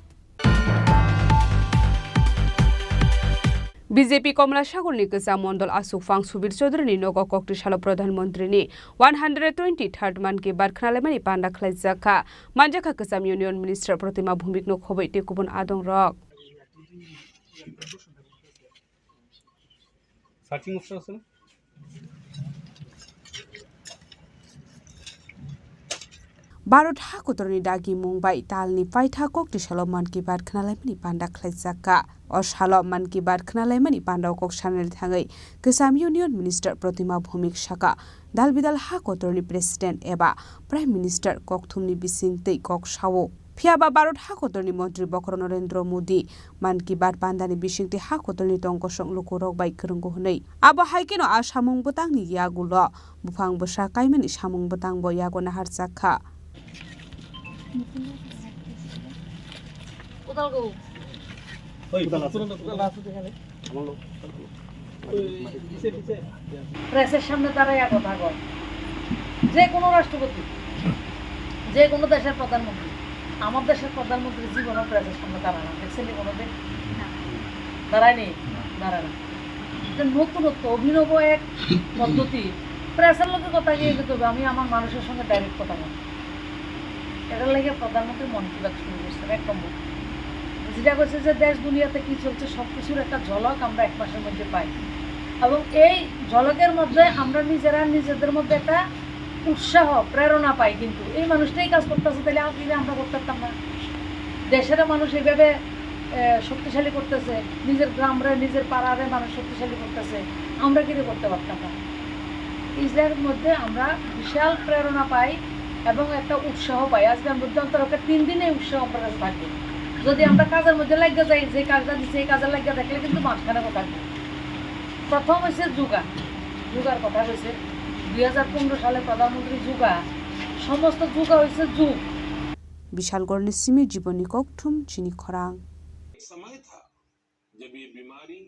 B J P Komlasagorni kwcham mondol aswk phang Subir Chaudhuryni nogo kokti salo Pradhan Mantrini one hundred twenty-third Mann Ki Baat khnalaimani panda khlaijak kha. Manjakha kwcham Union Minister Pratima Bhumikno khobwi tei kubun adongrok. Bharat hakotorni dagimung bai talni paitha kokti salo Mann Ki Baat khnalaimani panda khlaijak kha. O salo Mann Ki Baat khnalaimani panda kok sanani thangwi kwcham Union Minister Pratima Bhumik saka, dal bidal hakotorni President eba Prime Minister kokthumni bising tei kok sao. Phiya ba Bharat hakotorni Montri Bokhorok Narendra Modi Mann Ki Baat pandani bisingtwi hakotorni tongkosong lukurok bai kwrwngo hwnwi. Abo hai kheno a samung bwtangni yagulo buphang bwsa kaimani samung bwtangbo yago naharjak kha. প্রেসের সামনে দাঁড়াইয়া কথা কয়। যে কোনো রাষ্ট্রপতি, যে কোনো দেশের প্রধানমন্ত্রী, আমার দেশের প্রধানমন্ত্রী জীবনও প্রেসের সামনে দাঁড়ায় না। দেখছেন নি কোনোদিন? না। দাঁড়ায়নি? না। দাঁড়ায় না। এটা নতুনত্ব, অভিনব এক পদ্ধতি। প্রেসের লগে কথা গিয়ে কিন্তু আমি আমার মানুষের সঙ্গে ডাইরেক্ট কথা বলি। এটার লাগে প্রধানমন্ত্রী মন কি বাত শুরু করছেন, এক নম্বর। যেটা কইছে যে দেশ দুনিয়াতে কি চলছে, সবকিছুর একটা ঝলক আমরা এক মাসের মধ্যে পাই, এবং এই ঝলকের মধ্যে আমরা নিজেরা নিজেদের মধ্যে একটা উৎসাহ, প্রেরণা পাই। কিন্তু এই মানুষটাই কাজ করতেছে, তাহলে আর কি আমরা করতে পারতাম না? দেশের মানুষ এইভাবে, আহ, শক্তিশালী করতেছে, নিজের গ্রামরে, নিজের পাড়ারে মানুষ শক্তিশালী করতেছে, আমরা কি করতে পারতাম না? ইসলামের মধ্যে আমরা বিশাল প্রেরণা পাই এবং একটা উৎসাহ পাই। আজকে আমি বুদ্ধ অন্তরকে তিন দিনে উৎসাহ আমার কাছে থাকবে। যদি আমরা কাজের মধ্যে লাগিয়ে যাই, যে কাজটা দিচ্ছে, এই কাজে লাগিয়ে থাকলে কিন্তু মাঝখানে থাকবে। প্রথম হয়েছে যোগা, যোগার কথা হয়েছে দুই হাজার পনেরো সালে প্রধানমন্ত্রী যোগা, সমস্ত যোগা হয়েছে যোগ। Bishalgorni simi jiboni kokthum chini khorang. एक समय था जब ये बीमारी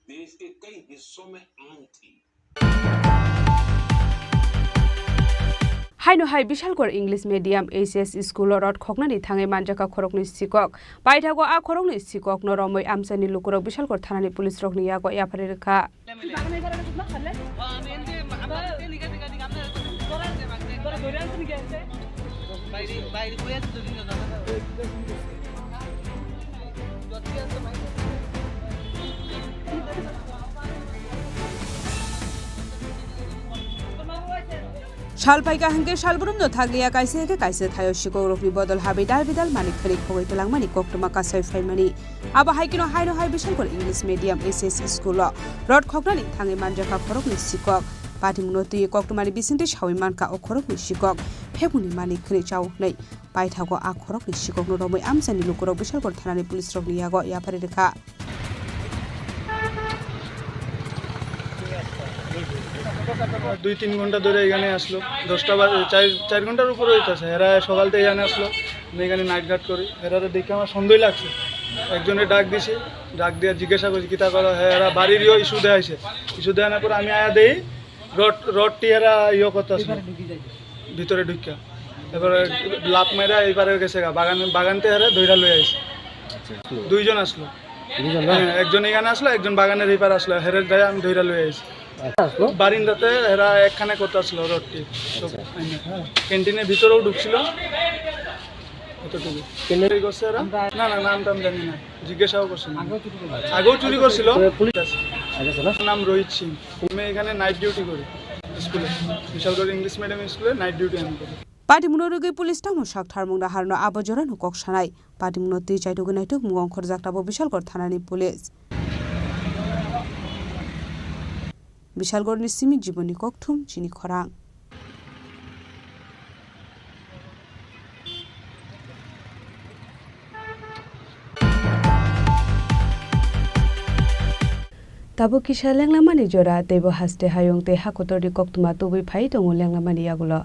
देश के कई हिस्सों में आम थी। Haino hai Bishalgor English Medium H S school o rot khoknani thangwi manjakha khoroknwi sikok. Paithago a khoroknwi sikokno romwi amchaini lukurok Bishalgor thanani police rokni yago yapharwi rwkha. Sal phaikha hwnkhe salbrumno thakliya, kaisa hwnkhe kaisa thaio sikokrokni bodol habai dal bidal manwi khwnwi khogwi twlangmani koktwma kasai phaimani. Abo hai kheno haino hai Bishalgor English Medium H S school o rot khoknani thangwi manjakha khoroknwi sikok. Patimungno twiwi koktwmani bisingtwi sawi mankha o khoroknwi sikok phekmungni manwi khwnwi chao hwnwi. Paithago a khoroknwi sikokno romwi amchaini lukurok Bishalgor thanani police rokni yago yapharwi rwkha. দুই তিন ঘন্টা ধরে এখানে আসলো, দশটা বাজে, চার, চার ঘন্টার উপরে হইতেছে। এরা সকাল থেকে এখানে আসলো, আমি এখানে নাইট গার্ড করি। এরা দেখে আমার সন্দেহ লাগছে, একজনের ডাক দিছি, ডাক দিয়ে জিজ্ঞাসা করছি, "কিতা করো?" হ্যাঁ, এরা বাড়ির ইয়ে ইস্যু দেখাইছে। ইস্যু দেখানোর পর আমি আয়া দেই, রড, রডটি এরা ইয়ে করতেছিল ভিতরে ঢুকিয়া, এবারে লাফ মেরা এইবারে গেছে গা, বাগান, বাগানতে এরা ধইরা লই আইছে। দুইজন আসলো। দুইজন না? হ্যাঁ, একজন এখানে আসলো, একজন বাগানের এই পারে আসলো, হেরে দেয় আমি ধইরা লই আইছি। আচ্ছা, আসলো? বারিন্দাতে এরা একখানে করতে আসলো রডটি। আচ্ছা। ক্যান্টিনের ভিতরেও ঢুকছিল। এতটুকু। ক্যান্টিন এই করছে এরা? না, না, নাম টাম জানি না। জিজ্ঞাসাও করছে না। আগেও চুরি করছিল। তবে পুলিশ আচ্ছা, না? নাম রোহিত সিং। আমি এখানে নাইট ডিউটি করি স্কুলে। বিশালগড় ইংলিশ মিডিয়াম স্কুলে নাইট ডিউটি আমি করি। Patimungno rwgwi police tamo sak tharmung naharno abo jorano kok sanai. Patimungno twi chaitugwi naituk mungo ongkhorjak tabo Bishalgor thanani police. Bishalgorni simi jiboni kokthum chini khorang. Tabuk kisa lenglamani jora, teibo haste hayung tei hakotorni koktwma tubui phai tongo lenglamani yagulo.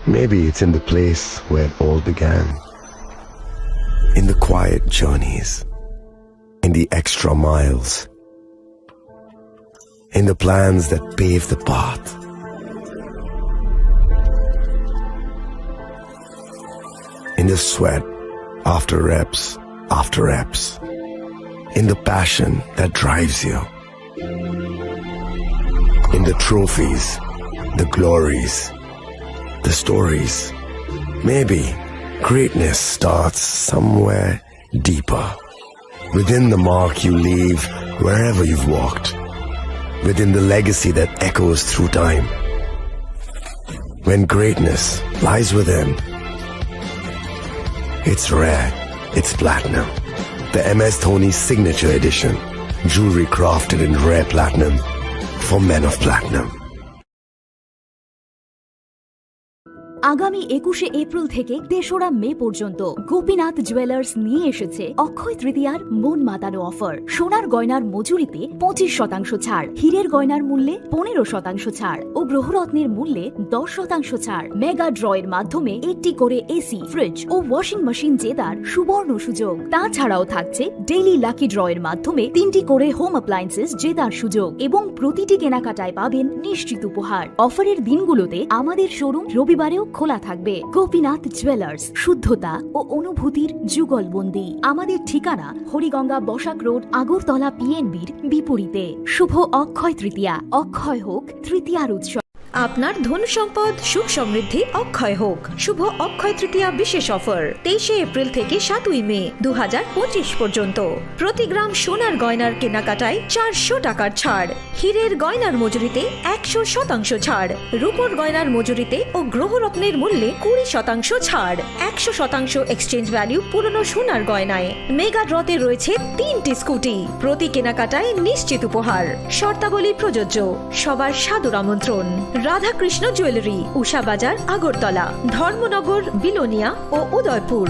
Maybe it's in the place where it all began. In the quiet journeys, in the extra miles, in the plans that pave the path, in the sweat after reps after reps, in the passion that drives you, in the trophies, the glories, the stories. Maybe greatness starts somewhere deeper, within the mark you leave wherever you've walked, within the legacy that echoes through time. When greatness lies within, it's rare, it's platinum. The M S Dhoni Signature Edition, jewelry crafted in rare platinum for men of platinum. আগামী একুশে এপ্রিল থেকে তেসরা মে পর্যন্ত গোপীনাথ জুয়েলার্স নিয়ে এসেছে অক্ষয় তৃতীয়ার মন মাতানো অফার। সোনার গয়নার মজুরিতে পঁচিশ শতাংশ ছাড়, হীরের গয়নার মূল্যে পনেরো শতাংশ ছাড় ও গ্রহরত্নের মূল্যে দশ শতাংশ ছাড়। মেগা ড্রয়ের মাধ্যমে একটি করে এসি, ফ্রিজ ও ওয়াশিং মেশিন জেতার সুবর্ণ সুযোগ। তাছাড়াও থাকছে ডেইলি লাকি ড্রয়ের মাধ্যমে তিনটি করে হোম অ্যাপ্লায়েন্সেস জেতার সুযোগ এবং প্রতিটি কেনাকাটায় পাবেন নিশ্চিত উপহার। অফারের দিনগুলোতে আমাদের শোরুম রবিবারেও খোলা থাকবে। গোপীনাথ জুয়েলার্স, শুদ্ধতা ও অনুভূতির যুগলবন্দি। আমাদের ঠিকানা হরিগঙ্গা বসাক রোড, আগরতলা পিএনবির বিপরীতে। শুভ অক্ষয় তৃতীয়া, অক্ষয় হোক তৃতীয়ার উৎসব। আপনার ধন সম্পদ সুখ সমৃদ্ধি অক্ষয় হোক। শুভ অক্ষয় তৃতীয়া বিশেষ অফার, তেইশে এপ্রিল থেকে সাতই মে দু হাজার পঁচিশ পর্যন্ত। প্রতি গ্রাম সোনার গয়নার কেনাকাটায় চারশো টাকার ছাড়, হীরের গয়নার মজুরিতে একশো শতাংশ ছাড়, রূপোর গয়নার মজুরিতে ও গ্রহরত্নের মূল্যে কুড়ি শতাংশ ছাড়, একশো শতাংশ এক্সচেঞ্জ ভ্যালু পুরনো সোনার গয়নায়। মেগা ড্রতে রয়েছে তিনটি স্কুটি, প্রতি কেনাকাটায় নিশ্চিত উপহার। শর্তাবলী প্রযোজ্য। সবার সাদর আমন্ত্রণ। রাধাকৃষ্ণ জুয়েলারি, উষা বাজার, আগরতলা, ধর্মনগর, বিলোনিয়া ও Udaipur.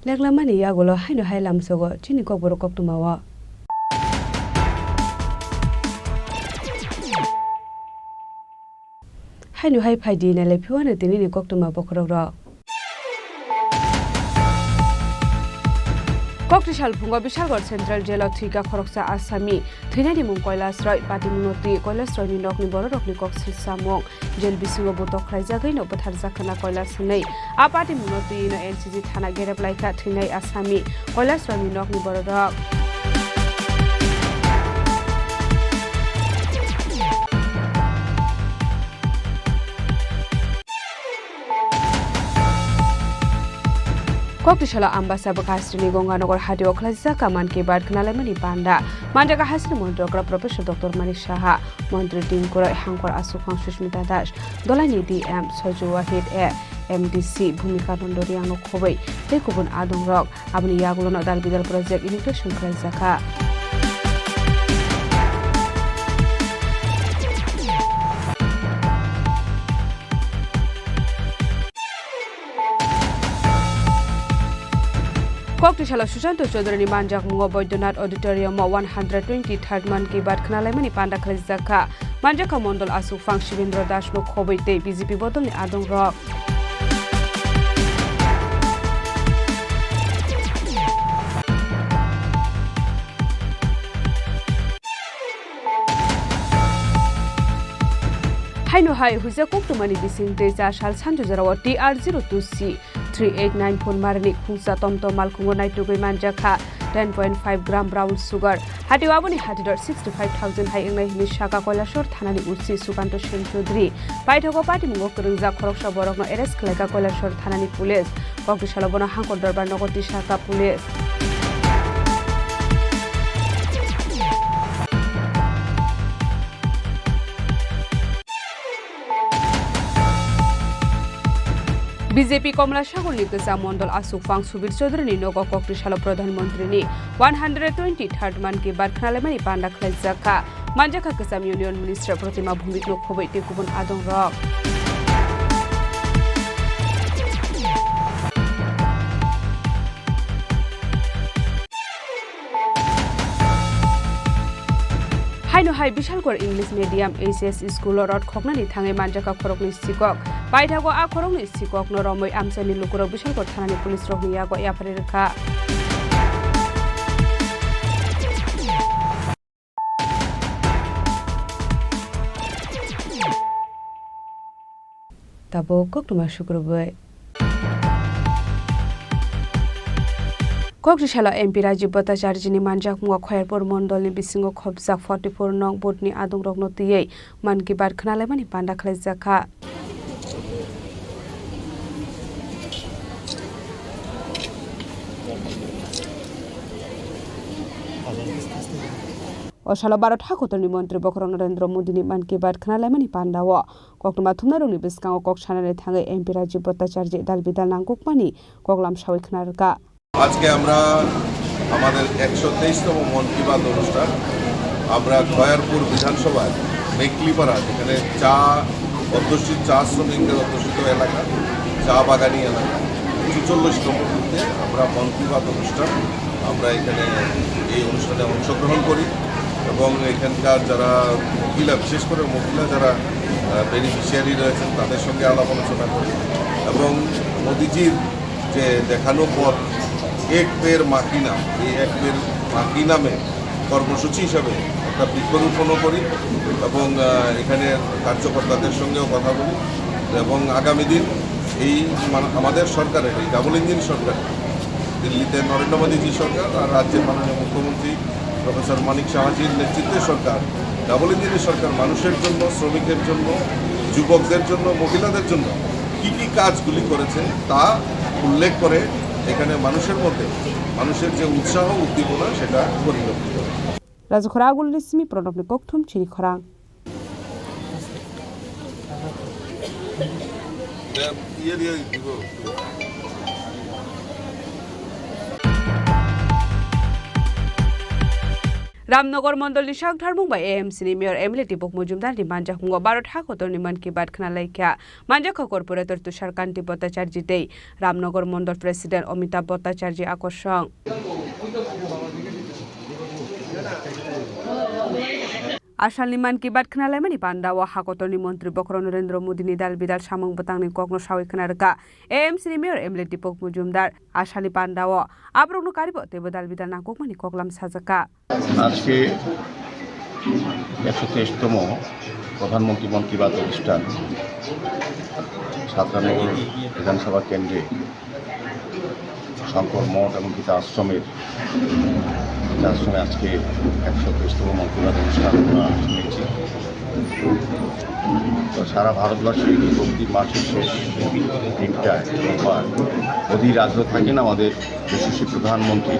Leklamani yagulo haino hai lamsogo chini kokborok koktwmao. Haino hai phaidi nailai phiwano tinini koktwma bokhorokrok. Koktwisa salphungo Bishalgarh Central Jail o thwikha khoroksa Asami. Thwinani mung Kailash Roy, patimungno twi Kailash Royni nokni bororokni kok silsamung. Jail bisingo butok khlaijagwi no bwtharjak khna Kailash hwnwi. A patimungno twi no N C G thana gerep laikha thwinai Asami. Kailash Royni nokni bororok. Koktwsalo Ambasa bwkha Srini Gonganagar hatio khlaijak Mann Ki Baat khnalaimani panda. Manjak Hasini Montri Okra Professor Doctor Manik Saha, Montri Tinku Roy, Hangkhor Aswk Phang Sushmita Das, Dolaini D M Soju Wahid, A M D C Bhumika Nando Riangno khobwi tei kubun adongrok. Aboni yagulono Dal Bidal Project inauguration khlaijakha. Koktwsalo Sushanta Chaudharyni manjakmungo Baidyanath Auditorium-o one hundred twenty-third Mann Ki Baat khnalaimani panda khlaijakha. Manjakha Mondol Aswk Phang Shibendra Dasno khobwi tei B J P bodolni adongrok. Haino hai huijak koktwmani bising tei cha sal sanju jorao T R zero two C three eight nine phone marini khungsa tomtom malkhungo naitugwi manjakha ten point five gram brown sugar. Hatio aboni hatidor sixty five thousand hai wngnai hwnwi saka Kailasor thanani O C Sukanto Sen Chaudhary. Paithago patimungo kwrwngjak khoroksa borokno arrest khlaikha Kailasor thanani police. Koktwsalo bono Hangkhor Dorbar nogo tisakha police. B J P Komla Sagorni kwcham Mondol Aswk Phang Subir Chaudharyni nogo Koktwsalo Pradhan Mantrini one hundred twenty-third Mann Ki Baat khnalaimani panda khlaijakha. Manjakha kwcham Union Minister Protima Bhowmikno khobwi tei kubun adongrok. Hai Bishalgarh English Medium H S school o rot khoknani thangwi manjakha khoroknwi sikok. Paithago a khoroknwi sikokno romwi amchaini lukurok Bishalgarh thanani police rokni yago yapharwi rwkha. Tabuk koktwma sukrubwi. Kokrisalo M P Rajiv Bhattacharjini manjakmungo Khoyarpur mondolni bisingo khopjak forty four nong boothni adungrokno twiwi Mann Ki Baat khwnalaimani panda khlaijakha. O salo Bharat hakotorni montri bokhorok Narendra Modini Mann Ki Baat khwnalaimani pandao koktwma thumnairokni bwskango kok sanani thangwi M P Rajiv Bhattacharji dal bidal nangkukmani koklam sawi khna rwkha. আজকে আমরা আমাদের একশো তেইশতম মন কি বাত অনুষ্ঠান আমরা খয়ারপুর বিধানসভার মেকলিপাড়া, যেখানে চা অধ্যুষিত, চা শ্রমিকদের অধ্যুষিত এলাকা, চা বাগানি এলাকা, চুচল্লিশতম বুথে আমরা মন কি বাত অনুষ্ঠান, আমরা এখানে এই অনুষ্ঠানে অংশগ্রহণ করি এবং এখানকার যারা মহিলা, বিশেষ করে মহিলা যারা, আহ, বেনিফিশিয়ারি রয়েছেন, তাদের সঙ্গে আলাপ আলোচনা করি এবং মোদিজির যে দেখানো পথ, এক পেড় মা কি নাম, এই এক পেড় মা কি নামে কর্মসূচি হিসাবে একটা বৃক্ষরোপণও করি এবং, আহ, এখানে কার্যকর্তাদের সঙ্গেও কথা বলি এবং আগামী দিন এই মা-, আমাদের সরকারের, এই ডাবল ইঞ্জিন সরকার, দিল্লিতে নরেন্দ্র মোদীজি সরকার আর রাজ্যের মাননীয় মুখ্যমন্ত্রী প্রফেসর মানিক সাহাজির নেতৃত্বে সরকার, ডাবল ইঞ্জিনের সরকার মানুষের জন্য, শ্রমিকের জন্য, যুবকদের জন্য, মহিলাদের জন্য কি কি কাজগুলি করেছে তা উল্লেখ করে এখানে মানুষের মধ্যে মানুষের যে উৎসাহ উদ্দীপনা সেটা পরিলক্ষিত হয়। Rajakhor Agulni simi Pranobni kokthum chini khorang. Ramnagar mondolni sak tharmung bai A M C ni mayor M L A Dipok Mojumdar ni manjakmungo Bharat hakotorni Mann Ki Baat khna laikha. Manjakha corporator Tushar Kanti Bhattacharjee tei Ramnagar mondol president Amitabh Bhattacharjee akorsong. Asalni Mann Ki Baat khna laimani pandao hakotorni montri bokhorok Narendra Modini dal bidal samung bwtangni kokno sawi khna rwkha A M C ni mayor M L A Dipok Mojumdar. Asalni pandao aborokno karibo teibo dal bidal nangkukmani koklam sajakha. আজকে একশো তেইশতম প্রধানমন্ত্রী মন কি বাত অনুষ্ঠান সাত রামনগর বিধানসভা কেন্দ্রে শঙ্কর মঠ এবং গীতা আশ্রমের, গীতা আশ্রমে আজকে একশো তেইশতম মন কি বাত অনুষ্ঠান আমরা শুনেছি। তো সারা ভারতবাসী প্রতি মাসের শেষ দিনটায় রোববার অধীর আগ্রহে থাকেন আমাদের যশস্বী প্রধানমন্ত্রী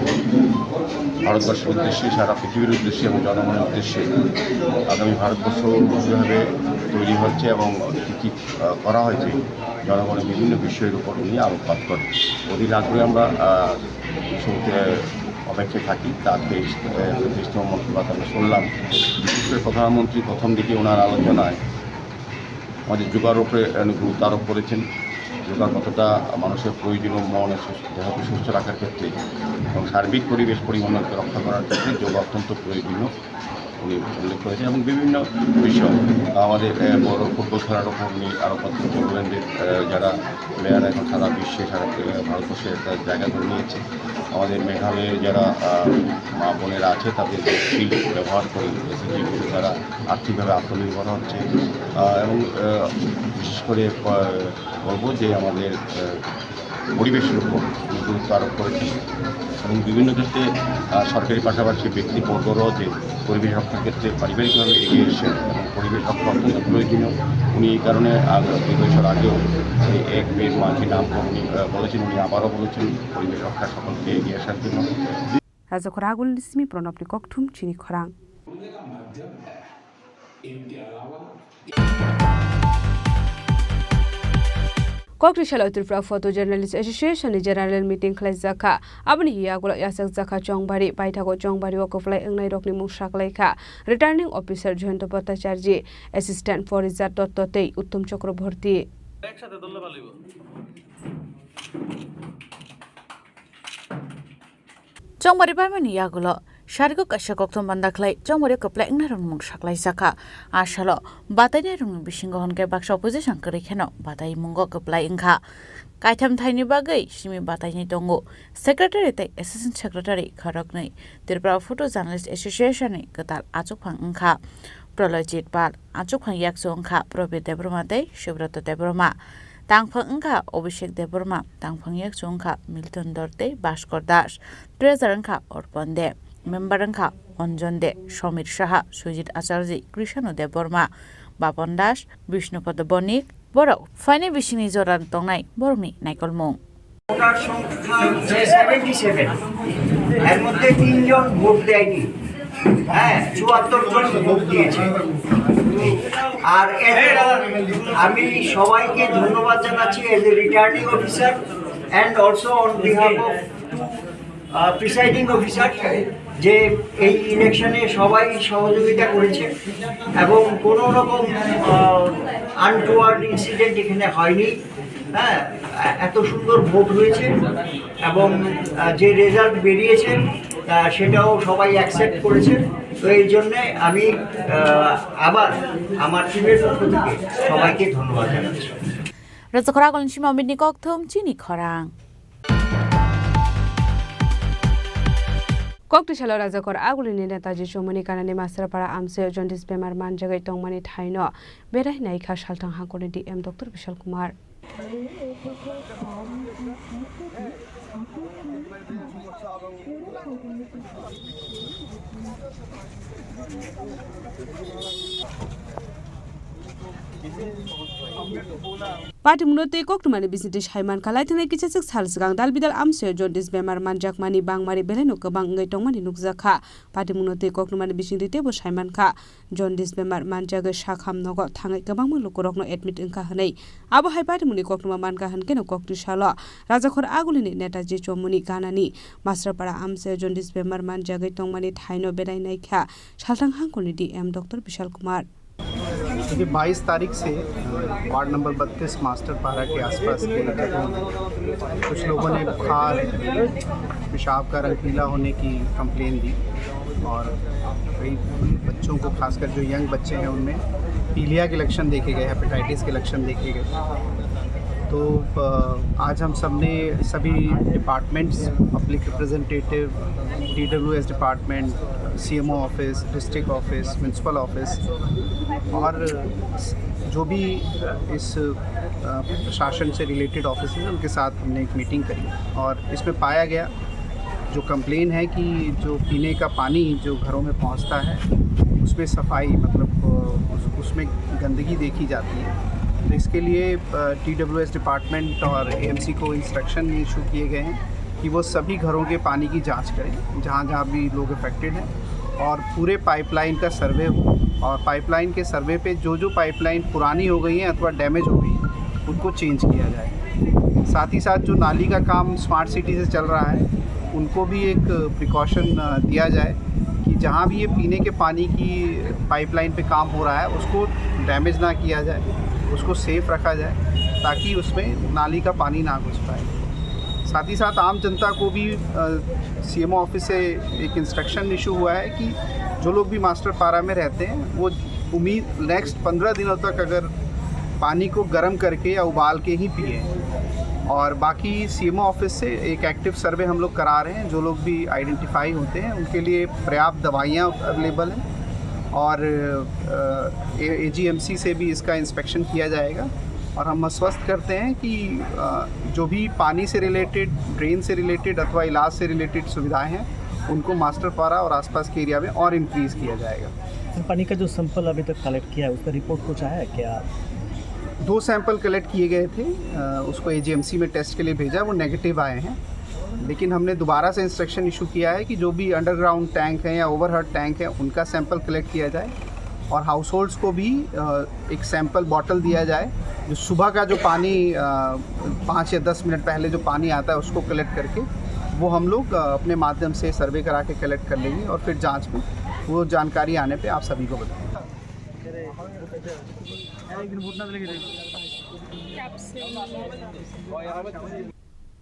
ভারতবর্ষের উদ্দেশ্যে, সারা পৃথিবীর উদ্দেশ্যে এবং জনগণের উদ্দেশ্যে আগামী ভারতবর্ষ কীভাবে তৈরি হচ্ছে এবং কী কী, আহ, করা হয়েছে, জনগণের বিভিন্ন বিষয়ের উপর উনি আলোকপাত করেন। অধীর আগ্রহে আমরা, আহ, শুনতে অপেক্ষায় থাকি। তা আজকে এই, আহ, তেইশতম মন কি বাত আমরা শুনলাম। বিশেষ করে প্রধানমন্ত্রী প্রথম দিকে ওনার আলোচনায় আমাদের যোগার উপরে, আহ, গুরুত্ব আরোপ করেছেন। যোগা কতটা মানুষের প্রয়োজনীয়, মন ও সুস্থ, দেহকে সুস্থ রাখার ক্ষেত্রে এবং সার্বিক পরিবেশ পরিমণ্ডলকে রক্ষা করার ক্ষেত্রে যোগা অত্যন্ত প্রয়োজনীয়, উনি উল্লেখ করেছেন। এবং বিভিন্ন বিষয়, আমাদের, আহ, বড় ফুটবল খেলার উপর উনি আরও কথা বললেন যে, আহ, যারা প্লেয়ার এখন সারা বিশ্বে, সারা, আহ, ভারতবর্ষে একটা জায়গা করে নিয়েছে। আমাদের মেঘালয়ে যারা, আহ, মা বোনেরা আছে, তাদের যে স্কিল ব্যবহার করে, এসএইচজি করে তারা আর্থিকভাবে আত্মনির্ভর হচ্ছে। আহ, এবং, আহ, বিশেষ করে, আহ, বলবো যে আমাদের, আহ, পরিবেশের উপর গুরুত্ব আরোপ করেছেন এবং বিভিন্ন ক্ষেত্রে, আহ, সরকারি পাশাপাশি ব্যক্তিবর্গরাও যে পরিবেশ রক্ষার ক্ষেত্রে পারিবারিকভাবে এগিয়ে এসেছেন এবং পরিবেশ রক্ষা অত্যন্ত প্রয়োজনীয়। উনি এই কারণে আগ-, দুই বছর আগেও এই এক পেড় মা কি নাম উনি, আহ, বলেছেন, উনি আবারও বলেছেন পরিবেশ রক্ষা সকলকে এগিয়ে আসার জন্য। Rajakhor Agulni simi Pranobni kokthum chini khorang. Kokri salo Tripura Photo Journalist Association ni general meeting khlaijakha. Aboni yagulo yachakjakha Chongbari, paithago Chongbari o kwplai wngnairokni mung saklaikha Returning Officer Jayanta Bhattacharjee, Assistant Forizat Dotto tei Uttom Chakraborty. Chongbari paimani yagulo Sarigo kaisa kokthum banda khlai chongmari kwplai wngnai rokni mung saklai jakha. A salo batainai rokni bisingo hwnkhe baksa opposition kwrwi kheno bataimungo kwplai wngkha. Kaitham thaini bagwi simi batainai tongo. Secretary tei Assistant Secretary khoroknwi Tripura Photo Journalist Association ni kwtal achukphang wngkha. Prolojit Pal, achukphang yakchu wngkha Probir Debbarma tei Subroto Debbarma. Tangphang wngkha Abhishek Debbarma, tangphang yakchu wngkha Milton Dor tei Bhaskar Das. Treasurer wngkha Orpon De, member wngkha Anjan De, Samir Saha, Sujit Acharjee, Krishna Debbarma, Bapan Das, Bishnupada Bonik, borok phainai bisingni jora tongnai borokni naikolmung. Voter সংখ্যা হচ্ছে seventy seven, এর মধ্যে তিনজন ভোট দেয়নি। হ্যাঁ, চুয়াত্তর জন ভোট দিয়েছে। আর এর আমি সবাইকে ধন্যবাদ জানাচ্ছি as a returning officer and also on behalf of presiding officer, যে এই ইলেকশনে সবাই সহযোগিতা করেছে এবং কোনো রকম আনটুয়ার্ড ইনসিডেন্ট এখানে হয়নি। হ্যাঁ, এত সুন্দর ভোট হয়েছে এবং আহ, যে রেজাল্ট বেরিয়েছে, আহ, সেটাও সবাই অ্যাকসেপ্ট করেছে। তো এই জন্যে আমি আহ, আবার আমার টিমের পক্ষ থেকে সবাইকে ধন্যবাদ জানাচ্ছি। Rajakhor agulni simi Amit ni kokthum chini khorang. Kok twisalo Rajakhor agulini Netaji Chomoni kanani Masrapara amchaio jaundice bemar manjagwi tongmani thaino berai naikha Salthang hangkorni D M Doctor Bishal Kumar. Patimungno tei koktwmani bisingtwi sai mankha, laithangnai kisachwk sal swkang dal bidal amchaio jaundice bemar manjakmani bangmari belaino kwbang wngwi tongmani nukjakha. Patimungno tei koktwmani bisingtwi teibo sai mankha, jaundice bemar manjagwi sakham nogo thangwi kwbangma lukurokno admit wngkha hwnwi. Abo hai patimungni koktwma mankha hwnkhe no koktwi salo Rajakhor agulini Netaji Chomoni ganani Masrapara amchaio jaundice bemar manjagwi tongmani thaino berai naikha Salthang hangkorni D M Doctor Bishal Kumar. क्योंकि बाईस तारीख से, अ, ward number बत्तीस मास्टर पारा के आसपास के जगहों में कुछ लोगों ने बुखार, पेशाब का रंग पीला होने की कंप्लेन दी और कई बच्चों को, खासकर जो यंग बच्चे हैं, उनमें पीलिया के लक्षण देखे गए, हेपेटाइटिस के लक्षण देखे गए। तो, अ, आज हम सब ने सभी departments, public representative, TWS department, CMO office, district office, municipal office और जो भी इस, अ, प्रशासन से रिलेटेड ऑफिस हैं, उनके साथ हमने एक मीटिंग करी और इसमें पाया गया, जो कंप्लेन है कि जो पीने का पानी जो घरों में पहुंचता है, उसमें सफाई, मतलब, अ, उस, उसमें गंदगी देखी जाती है। तो इसके लिए, अ, टीडब्ल्यूएस डिपार्टमेंट और एएमसी को इंस्ट्रक्शन इशू किए गए हैं कि वो सभी घरों के पानी की जांच करें, जहाँ-जहाँ भी लोग अफेक्टेड हैं, और पूरे पाइपलाइन का सर्वे हो, और पाइपलाइन के सर्वे पे जो जो पाइपलाइन पुरानी हो गई हैं अथवा डैमेज हो गई हैं, उनको चेंज किया जाए। साथ ही साथ जो नाली का काम स्मार्ट सिटी से चल रहा है, उनको भी एक प्रिकॉशन, अ, दिया जाए कि जहाँ भी ये पीने के पानी की पाइपलाइन पे काम हो रहा है, उसको डैमेज ना किया जाए, उसको सेफ रखा जाए, ताकि उसमें नाली का पानी ना घुस पाए। साथ ही साथ आम जनता को भी, अ, सीएमओ ऑफिस से एक इंस्ट्रक्शन इशू हुआ है कि जो लोग भी मास्टर पारा में रहते हैं, वो उम्मीद नेक्स्ट पन्द्रह दिनों तक अगर पानी को गर्म करके या उबाल के ही पिए। और बाकी सीएमओ ऑफिस से एक एक्टिव सर्वे हम लोग करा रहे हैं। जो लोग भी आइडेंटिफाई होते हैं, उनके लिए पर्याप्त दवाइयाँ अवेलेबल हैं और, अ, ए-, एजीएमसी से भी इसका इंस्पेक्शन किया जाएगा। और हम आश्वस्त करते हैं कि, अ, जो भी पानी से रिलेटेड, ड्रेन से रिलेटेड अथवा इलाज से रिलेटेड सुविधाएं हैं, उनको मास्टर पारा और आसपास के एरिया में और इंक्रीज किया जाएगा। सर, पानी का जो सैंपल अभी तक कलेक्ट किया है, उसका रिपोर्ट कुछ आया है क्या? दो सैंपल कलेक्ट किए गए थे, अ, उसको एजीएमसी में टेस्ट के लिए भेजा, वो नेगेटिव आए हैं। लेकिन हमने दोबारा से इंस्ट्रक्शन इशू किया है कि जो भी अंडरग्राउंड टैंक है या ओवरहेड टैंक है, उनका सैंपल कलेक्ट किया जाए और हाउसहोल्ड्स को भी, अ, एक सैंपल बॉटल दिया जाए, जो सुबह का जो पानी, अ, पाँच या दस मिनट पहले जो पानी आता है, उसको कलेक्ट करके वो हम लोग, अ, अपने माध्यम से सर्वे करा के कलेक्ट कर लेंगे और फिर जांच में वो जानकारी आने पे आप सभी को बताएंगे।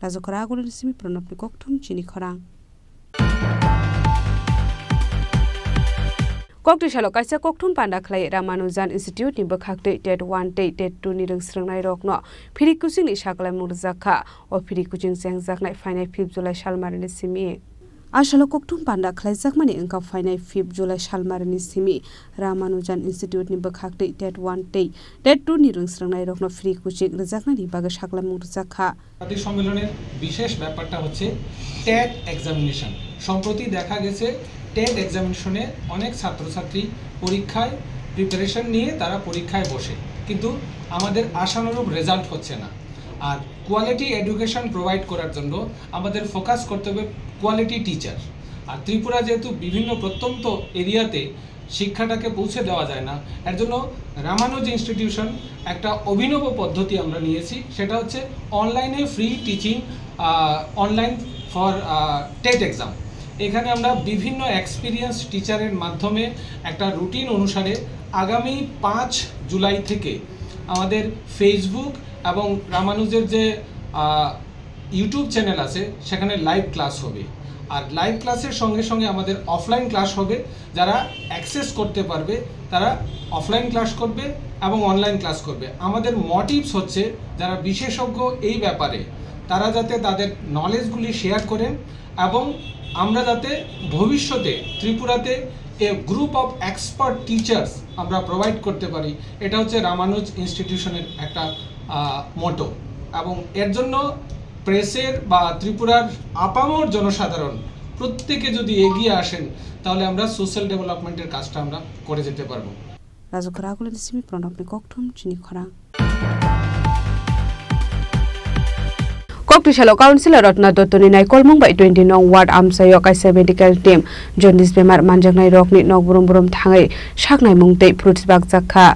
Rajakhor agulini simi Pranabni kokthum chini khorang. Kokti salo kaisa kokthum panda khlai Ramanujan Institute ni bwkhak tei TET one tei TET two ni rwng srwngnai rokno free coaching ni sakhlaimung rwjak kha. O free coaching chengjaknai phainai fifth July salmari ni simi. A salo kokthum panda khlaijakmani wngkha phainai fifth July salmari ni simi Ramanujan Institute ni bwkhak tei TET one tei TET two ni rwng srwngnai rokno free coaching rwjaknani bagwi sakhlaimung rwjak kha. জাতীয় সম্মেলনের বিশেষ ব্যাপারটা হচ্ছে TET examination. সম্প্রতি দেখা গেছে টেট এক্সামিনেশনে অনেক ছাত্রছাত্রী পরীক্ষায় প্রিপারেশন নিয়ে তারা পরীক্ষায় বসে, কিন্তু আমাদের আশানুরূপ রেজাল্ট হচ্ছে না। আর কোয়ালিটি এডুকেশন প্রোভাইড করার জন্য আমাদের ফোকাস করতে হবে কোয়ালিটি টিচার। আর ত্রিপুরা যেহেতু বিভিন্ন প্রত্যন্ত এরিয়াতে শিক্ষাটাকে পৌঁছে দেওয়া যায় না, এর জন্য রামানুজ ইনস্টিটিউশন একটা অভিনব পদ্ধতি আমরা নিয়েছি, সেটা হচ্ছে অনলাইনে free teaching, online for TET exam. এখানে আমরা বিভিন্ন এক্সপিরিয়েন্স টিচারের মাধ্যমে একটা রুটিন অনুসারে আগামী পাঁচ জুলাই থেকে আমাদের ফেসবুক এবং রামানুজের যে আহ, ইউটিউব চ্যানেল আছে, সেখানে লাইভ ক্লাস হবে। আর লাইভ ক্লাসের সঙ্গে সঙ্গে আমাদের অফলাইন ক্লাস হবে। যারা অ্যাক্সেস করতে পারবে, তারা অফলাইন ক্লাস করবে এবং অনলাইন ক্লাস করবে। আমাদের মোটিভস হচ্ছে, যারা বিশেষজ্ঞ এই ব্যাপারে, তারা যাতে তাদের নলেজগুলি শেয়ার করেন এবং আমরা যাতে ভবিষ্যতে ত্রিপুরাতে এ গ্রুপ অফ এক্সপার্ট টিচার্স আমরা প্রোভাইড করতে পারি। এটা হচ্ছে রামানুজ ইনস্টিটিউশনের একটা মোটো। এবং এর জন্য প্রেসের বা ত্রিপুরার আপামর জনসাধারণ প্রত্যেকে যদি এগিয়ে আসেন, তাহলে আমরা সোশ্যাল ডেভেলপমেন্টের কাজটা আমরা করে যেতে পারবো। Rajakhara Agulini simi Pranabni kokthum chini khorang. Kokti salo Councilor Ratna Dotto ni naikolmung bai twenty nong ward amchaio kaisa medical team jaundice bemar manjaknai rokni nok brum brum thangwi saknaimung tei fruits bakjak kha.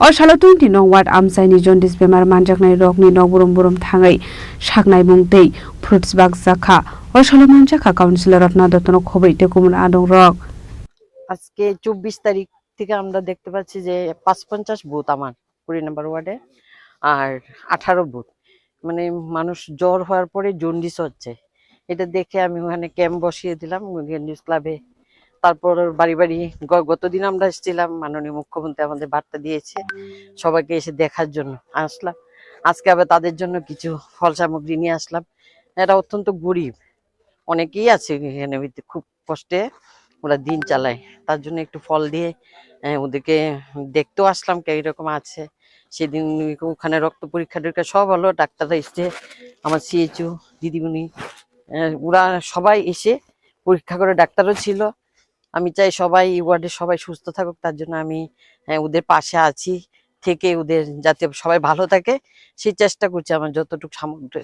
O salo twenty nong ward amchaini jaundice bemar manjaknai rokni nok brum brum thangwi saknaimung tei fruits bakjak kha. O salo manjak kha Councilor Ratna Dottono khobwi tei kumul adong rok. আজকে চব্বিশ তারিখ থেকে আমরা দেখতে পাচ্ছি যে পাঁচপঞ্চাশ বুথ আমার কুড়ি নম্বর ওয়ার্ডে, আর আঠারো বুথ, মানে মানুষ জ্বর হওয়ার পরে জন্ডিস হচ্ছে। এটা দেখে আমি ওখানে ক্যাম্প বসিয়ে দিলাম জন্ডিস ক্লাবে। তারপর বাড়ি বাড়ি গ-, গত দিন আমরা এসেছিলাম, মাননীয় মুখ্যমন্ত্রী আমাদের বার্তা দিয়েছে সবাইকে এসে দেখার জন্য। আসলাম, আজকে আবার তাদের জন্য কিছু ফল সামগ্রী নিয়ে আসলাম। এরা অত্যন্ত গরিব, অনেকেই আছে এখানে খুব কষ্টে ওরা দিন চালায়, তার জন্য একটু ফল দিয়ে, আহ, ওদেরকে দেখতেও আসলাম কিরকম আছে। সেদিন ওখানে রক্ত পরীক্ষা টরীক্ষা সব হলো, ডাক্তাররা এসছে, আমার সিএইচও দিদিমণি, আহ, ওরা সবাই এসে পরীক্ষা করে, ডাক্তারও ছিল। আমি চাই সবাই, এই ওয়ার্ডের সবাই সুস্থ থাকুক, তার জন্য আমি, আহ, ওদের পাশে আছি, থেকে ওদের যাতে সবাই ভালো থাকে সেই চেষ্টা করছি আমার যতটুকু সামর্থ্য।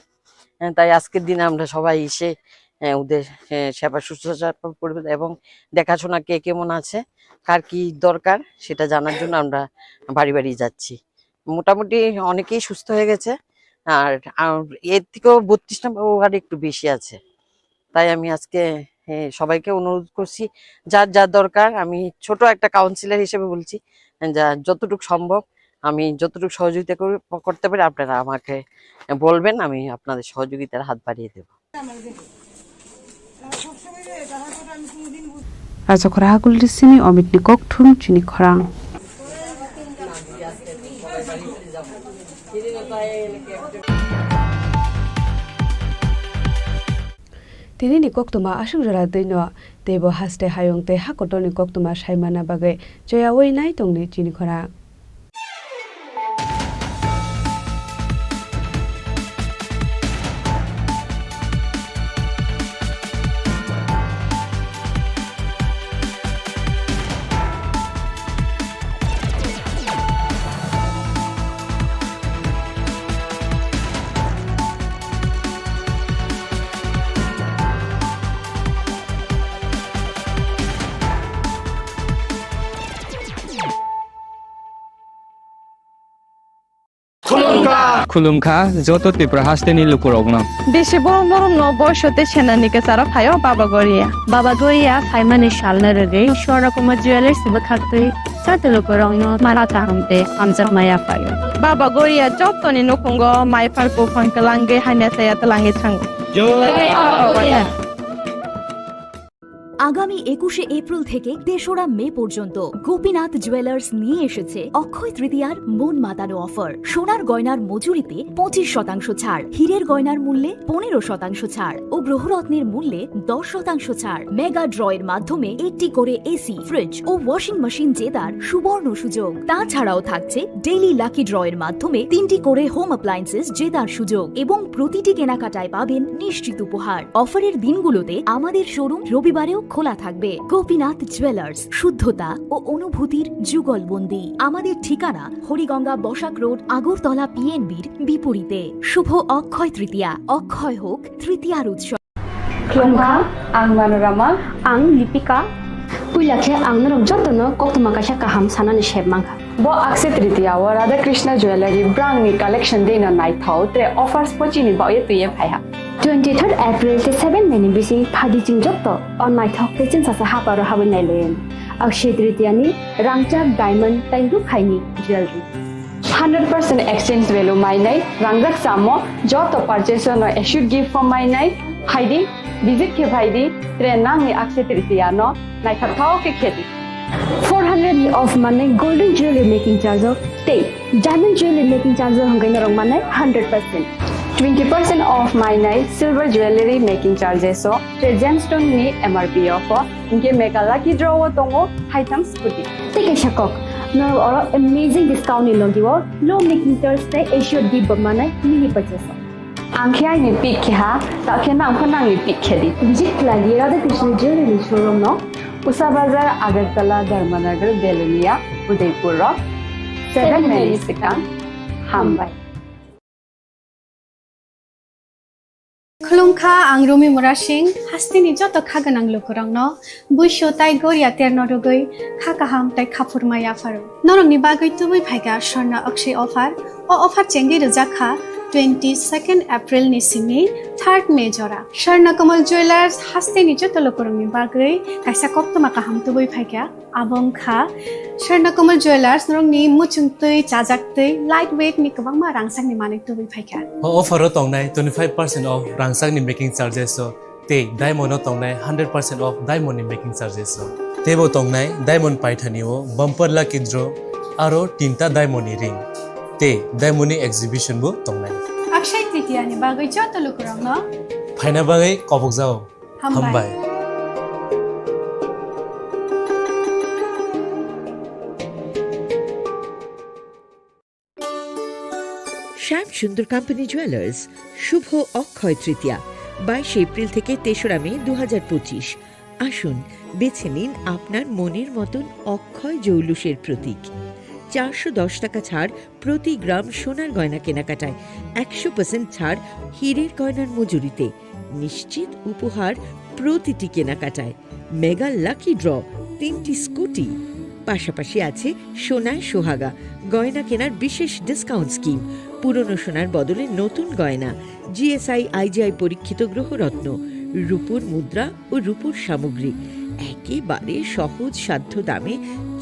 আহ, তাই আজকের দিনে আমরা সবাই এসে, আহ, ওদের, আহ, সেবা শুশ্রূষা করবে এবং দেখাশোনা কে কেমন আছে, কার কি দরকার সেটা জানার জন্য আমরা বাড়ি বাড়ি যাচ্ছি। মোটামুটি অনেকেই সুস্থ হয়ে গেছে, আর, আর এর থেকেও বত্রিশ নম্বর ওয়ার্ডে একটু বেশি আছে। তাই আমি আজকে, এ, সবাইকে অনুরোধ করছি, যার যার দরকার, আমি ছোট একটা কাউন্সিলর হিসেবে বলছি, যা যতটুকু সম্ভব আমি যতটুকু সহযোগিতা করি, করতে পারি, আপনারা আমাকে বলবেন, আমি আপনাদের সহযোগিতার হাত বাড়িয়ে দেব। Rajakhara Agulini simi Omitni kokthum chini khorang. Tini ni koktwma aswk jora twino, teibo haste hayung tei ha kotorni koktwma saimana bagwi choyaui nai tongni chini khorang. Khulumkha joto Tripura hasteni lukurokno. Bisi borok norokno boiso tei senani kwcharo phaio Baba Goria. Baba Goria phaimani salno rwgwi Swarnakumar Jewellers bwkhaktwi joto lukurokno mala kaham tei hamjakma yaphaio. Baba Goria jotoni nukhungo maiphar buphang kwlangwi hamya saya twlangwi thango. Jai Baba Goria. আগামী একুশে এপ্রিল থেকে তেসরা মে পর্যন্ত গোপীনাথ জুয়েলার্স নিয়ে এসেছে অক্ষয় তৃতীয়ার মন মাতানো অফার। সোনার গয়নার মজুরিতে পঁচিশ শতাংশ ছাড়, হীরের গয়নার মূল্যে পনেরো শতাংশ ছাড় ও গ্রহরত্নের মূল্যে দশ শতাংশ ছাড়। মেগা ড্রয়ের মাধ্যমে একটি করে এসি, ফ্রিজ ও ওয়াশিং মেশিন জেতার সুবর্ণ সুযোগ। তাছাড়াও থাকছে ডেইলি লাকি ড্রয়ের মাধ্যমে তিনটি করে হোম অ্যাপ্লায়েন্সেস জেতার সুযোগ এবং প্রতিটি কেনাকাটায় পাবেন নিশ্চিত উপহার। অফারের দিনগুলোতে আমাদের শোরুম রবিবারেও খোলা থাকবে। গোপীনাথ জুয়েলার্স, শুদ্ধতা ও অনুভূতির যুগলবন্দি। আমাদের ঠিকানা হরিগঙ্গা বসাক রোড, আগরতলা পিএনবির বিপরীতে। শুভ অক্ষয় তৃতীয়া, অক্ষয় হোক তৃতীয়ার উৎসব। Khulumkha, ang Manorama. Ang Lipika. Puila khe ang norok jotono koktwma kaisa kaham sanani sep mankha. Bo Akshaya Tritiya o Radha Krishna Jewellery brangni collection dino naithok tre offers pochini baoye twiye phaiha. Twenty third April tei seven May ni bising phadi chwng joto o naithok tei chwngsacha haparo habwi nailayan. Akshaya Tritiya ni rangchak diamond tei rukhaini jewellery. Hundred percent exchange value mainai, rangjak chamo joto purchase no assured gift form mainai, phaidi, visit khe phaidi, tre nangni Akshaya Tritiya no naithok thok khe khedi. Four hundred ni off manai golden jewelry making charge o tei diamond jewelry making charge o hwnkhai norok manai hundred percent. Twenty percent off mainai silver jewelry making charges o tre gemstone ni M R P off o, hinkhe mega lucky draw o tongo haitham scooty. Tei kaisa kok, norok oro amazing discount ni logi o low making charge tei assured gift bo manai mini purchase o. Ang khe aini pick khe ha, ta khe nang pho nangni pick khe di. Visit khlai di Radha Krishna Jewelry showroom no. Usa Bazar, Agartala, Dharmanagar, Belonia, Udaipur rok. Seven minutes swkang. Hambai. Khulumkha, ang Rumi Murasing, hasteni joto kha gwnang lukurokno buisu tai goria terno rwgwi kha kaham tai khaphurma yapharo. Norokni bagwi tubui phaikha Swarna Akshay offer. O offer chengwi rwjak kha twenty second April ni simi third May jora. Swarna Kamal Jewellers hasteni joto lukurokni bagwi kaisa koktwma kaham tubui phaikha. Abo wngkha Swarna Kamal Jewellers, norokni muchungtwi, chajaktwi, light weight ni kwbangma rangchakni manwi tubui phaikha. O offer o tongnai twenty five percent off rangchakni making charges o tei diamond o tongnai hundred percent off diamond ni making charges o. Teibo tongnai diamond paithani o bumper lucky draw aro tinta diamond ni ring tei diamond ni exhibition bo tongnai. Akshaya Tritiya ni bagwi joto lukurokno phaina bagwi kobokjao. Hambai. Hambai. শ্যাম সুন্দর company jewellers, শুভ অক্ষয় তৃতীয়া, বাইশে এপ্রিল থেকে তেসরা মে দু হাজার পঁচিশ। আসুন, বেছে নিন আপনার মনের মতন অক্ষয় জৌলুসের প্রতীক। চারশো দশ টাকা ছাড় প্রতি গ্রাম সোনার গয়না কেনাকাটায়, একশো পার্সেন্ট ছাড় হীরের গয়নার মজুরিতে, নিশ্চিত উপহার প্রতিটি কেনাকাটায়, মেগা লাকি ড্র, তিনটি স্কুটি, পাশাপাশি আছে সোনায় সোহাগা, গয়না কেনার বিশেষ ডিসকাউন্ট স্কিম, পুরনো সোনার বদলে নতুন গয়না, জিএসআই আইজিআই পরীক্ষিত গ্রহরত্ন, রূপোর মুদ্রা ও রূপোর সামগ্রী, একেবারে সহজ সাধ্য দামে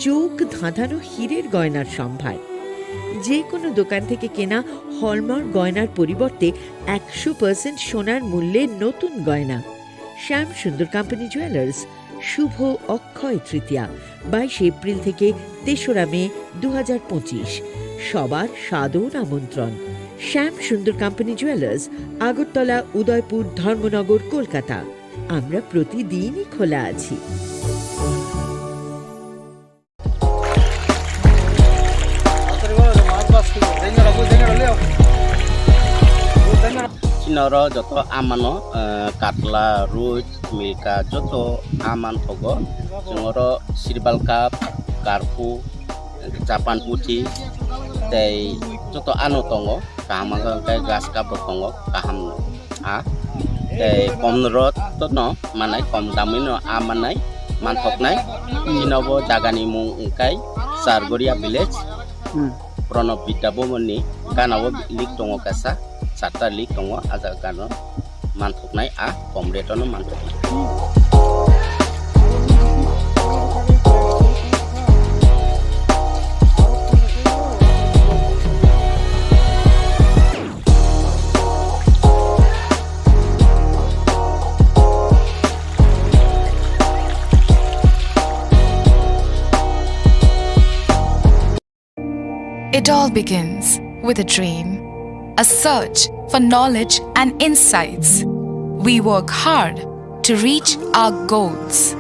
চোখ ধাঁধানো হীরের গয়নার সম্ভার। যে কোনো দোকান থেকে কেনা হলমার্ক গয়নার পরিবর্তে একশো পার্সেন্ট সোনার মূল্যে নতুন গয়না। শ্যাম সুন্দর কোম্পানি জুয়েলার্স, শুভ অক্ষয় তৃতীয়া, বাইশে এপ্রিল থেকে তেসরা মে দু হাজার পঁচিশ। সবার সাদর আমন্ত্রণ। শ্যাম সুন্দর কোম্পানি জুয়েলার্স, আগরতলা, উদয়পুর, ধর্মনগর, কলকাতা। আমরা প্রতিদিনই খোলা আছি। Chini oro joto amano, eh, katla, roi, milka joto aman thogo. Chwng oro sirbal cup, karpu, japan puthi tei joto ano tongo. Kaham wngkha hwnkhe grass cup rok tongo, kaham no. Ah, tei kom rok to no manai, kom damwi no ah manai, manthoknai. Chini bo jaga ni mung wngkha Chargoria village. Hmm. Pranab Vidya Bhavan ni gana o leak tongo kaisa, charta leak tongo, a jaga gana manthoknai, a kom rate o no manthoknai. It all begins with a dream, a search for knowledge and insights. We work hard to reach our goals.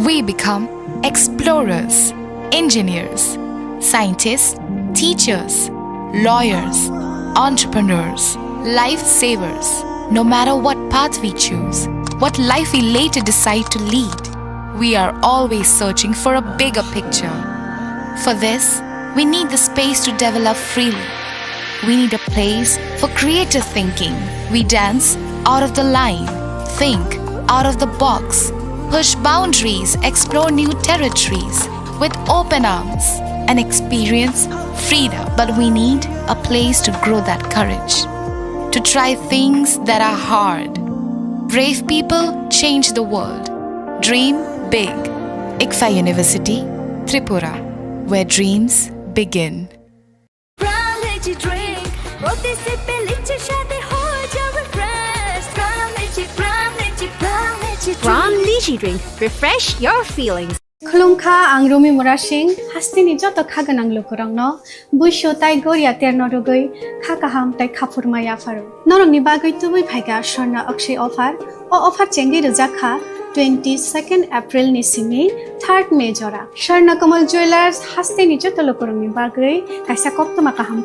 We become explorers, engineers, scientists, teachers, lawyers, entrepreneurs, lifesavers. No matter what path we choose, what life we later decide to lead, we are always searching for a bigger picture. For this, we need the space to develop freely. We need a place for creative thinking. We dance out of the line, think out of the box, push boundaries, explore new territories with open arms, and experience freedom. But we need a place to grow that courage, to try things that are hard. Brave people change the world. Dream big. ICFAI University, Tripura, where dreams begin. Pran Lychee Drink, প্রতি সিপে লিচির স্বাদে হয়ে যাও refresh। Pran Lychee, Pran Lychee, Pran Lychee Drink। Pran Lychee Drink, refresh your feelings. Khulumkha, ang Rumi Murasing, hasteni joto kha gwnang lukurokno buisu tai goria terno rwgwi kha kaham tai khaphurma yapharo. Norokni bagwi tubui phaikha Swarna Akshay offer. O offer chengwi rwjak kha twenty second April ni simi third May jora. Swarna Kamal Jewellers hasteni joto lukurokni bagwi kaisa koktwma kaham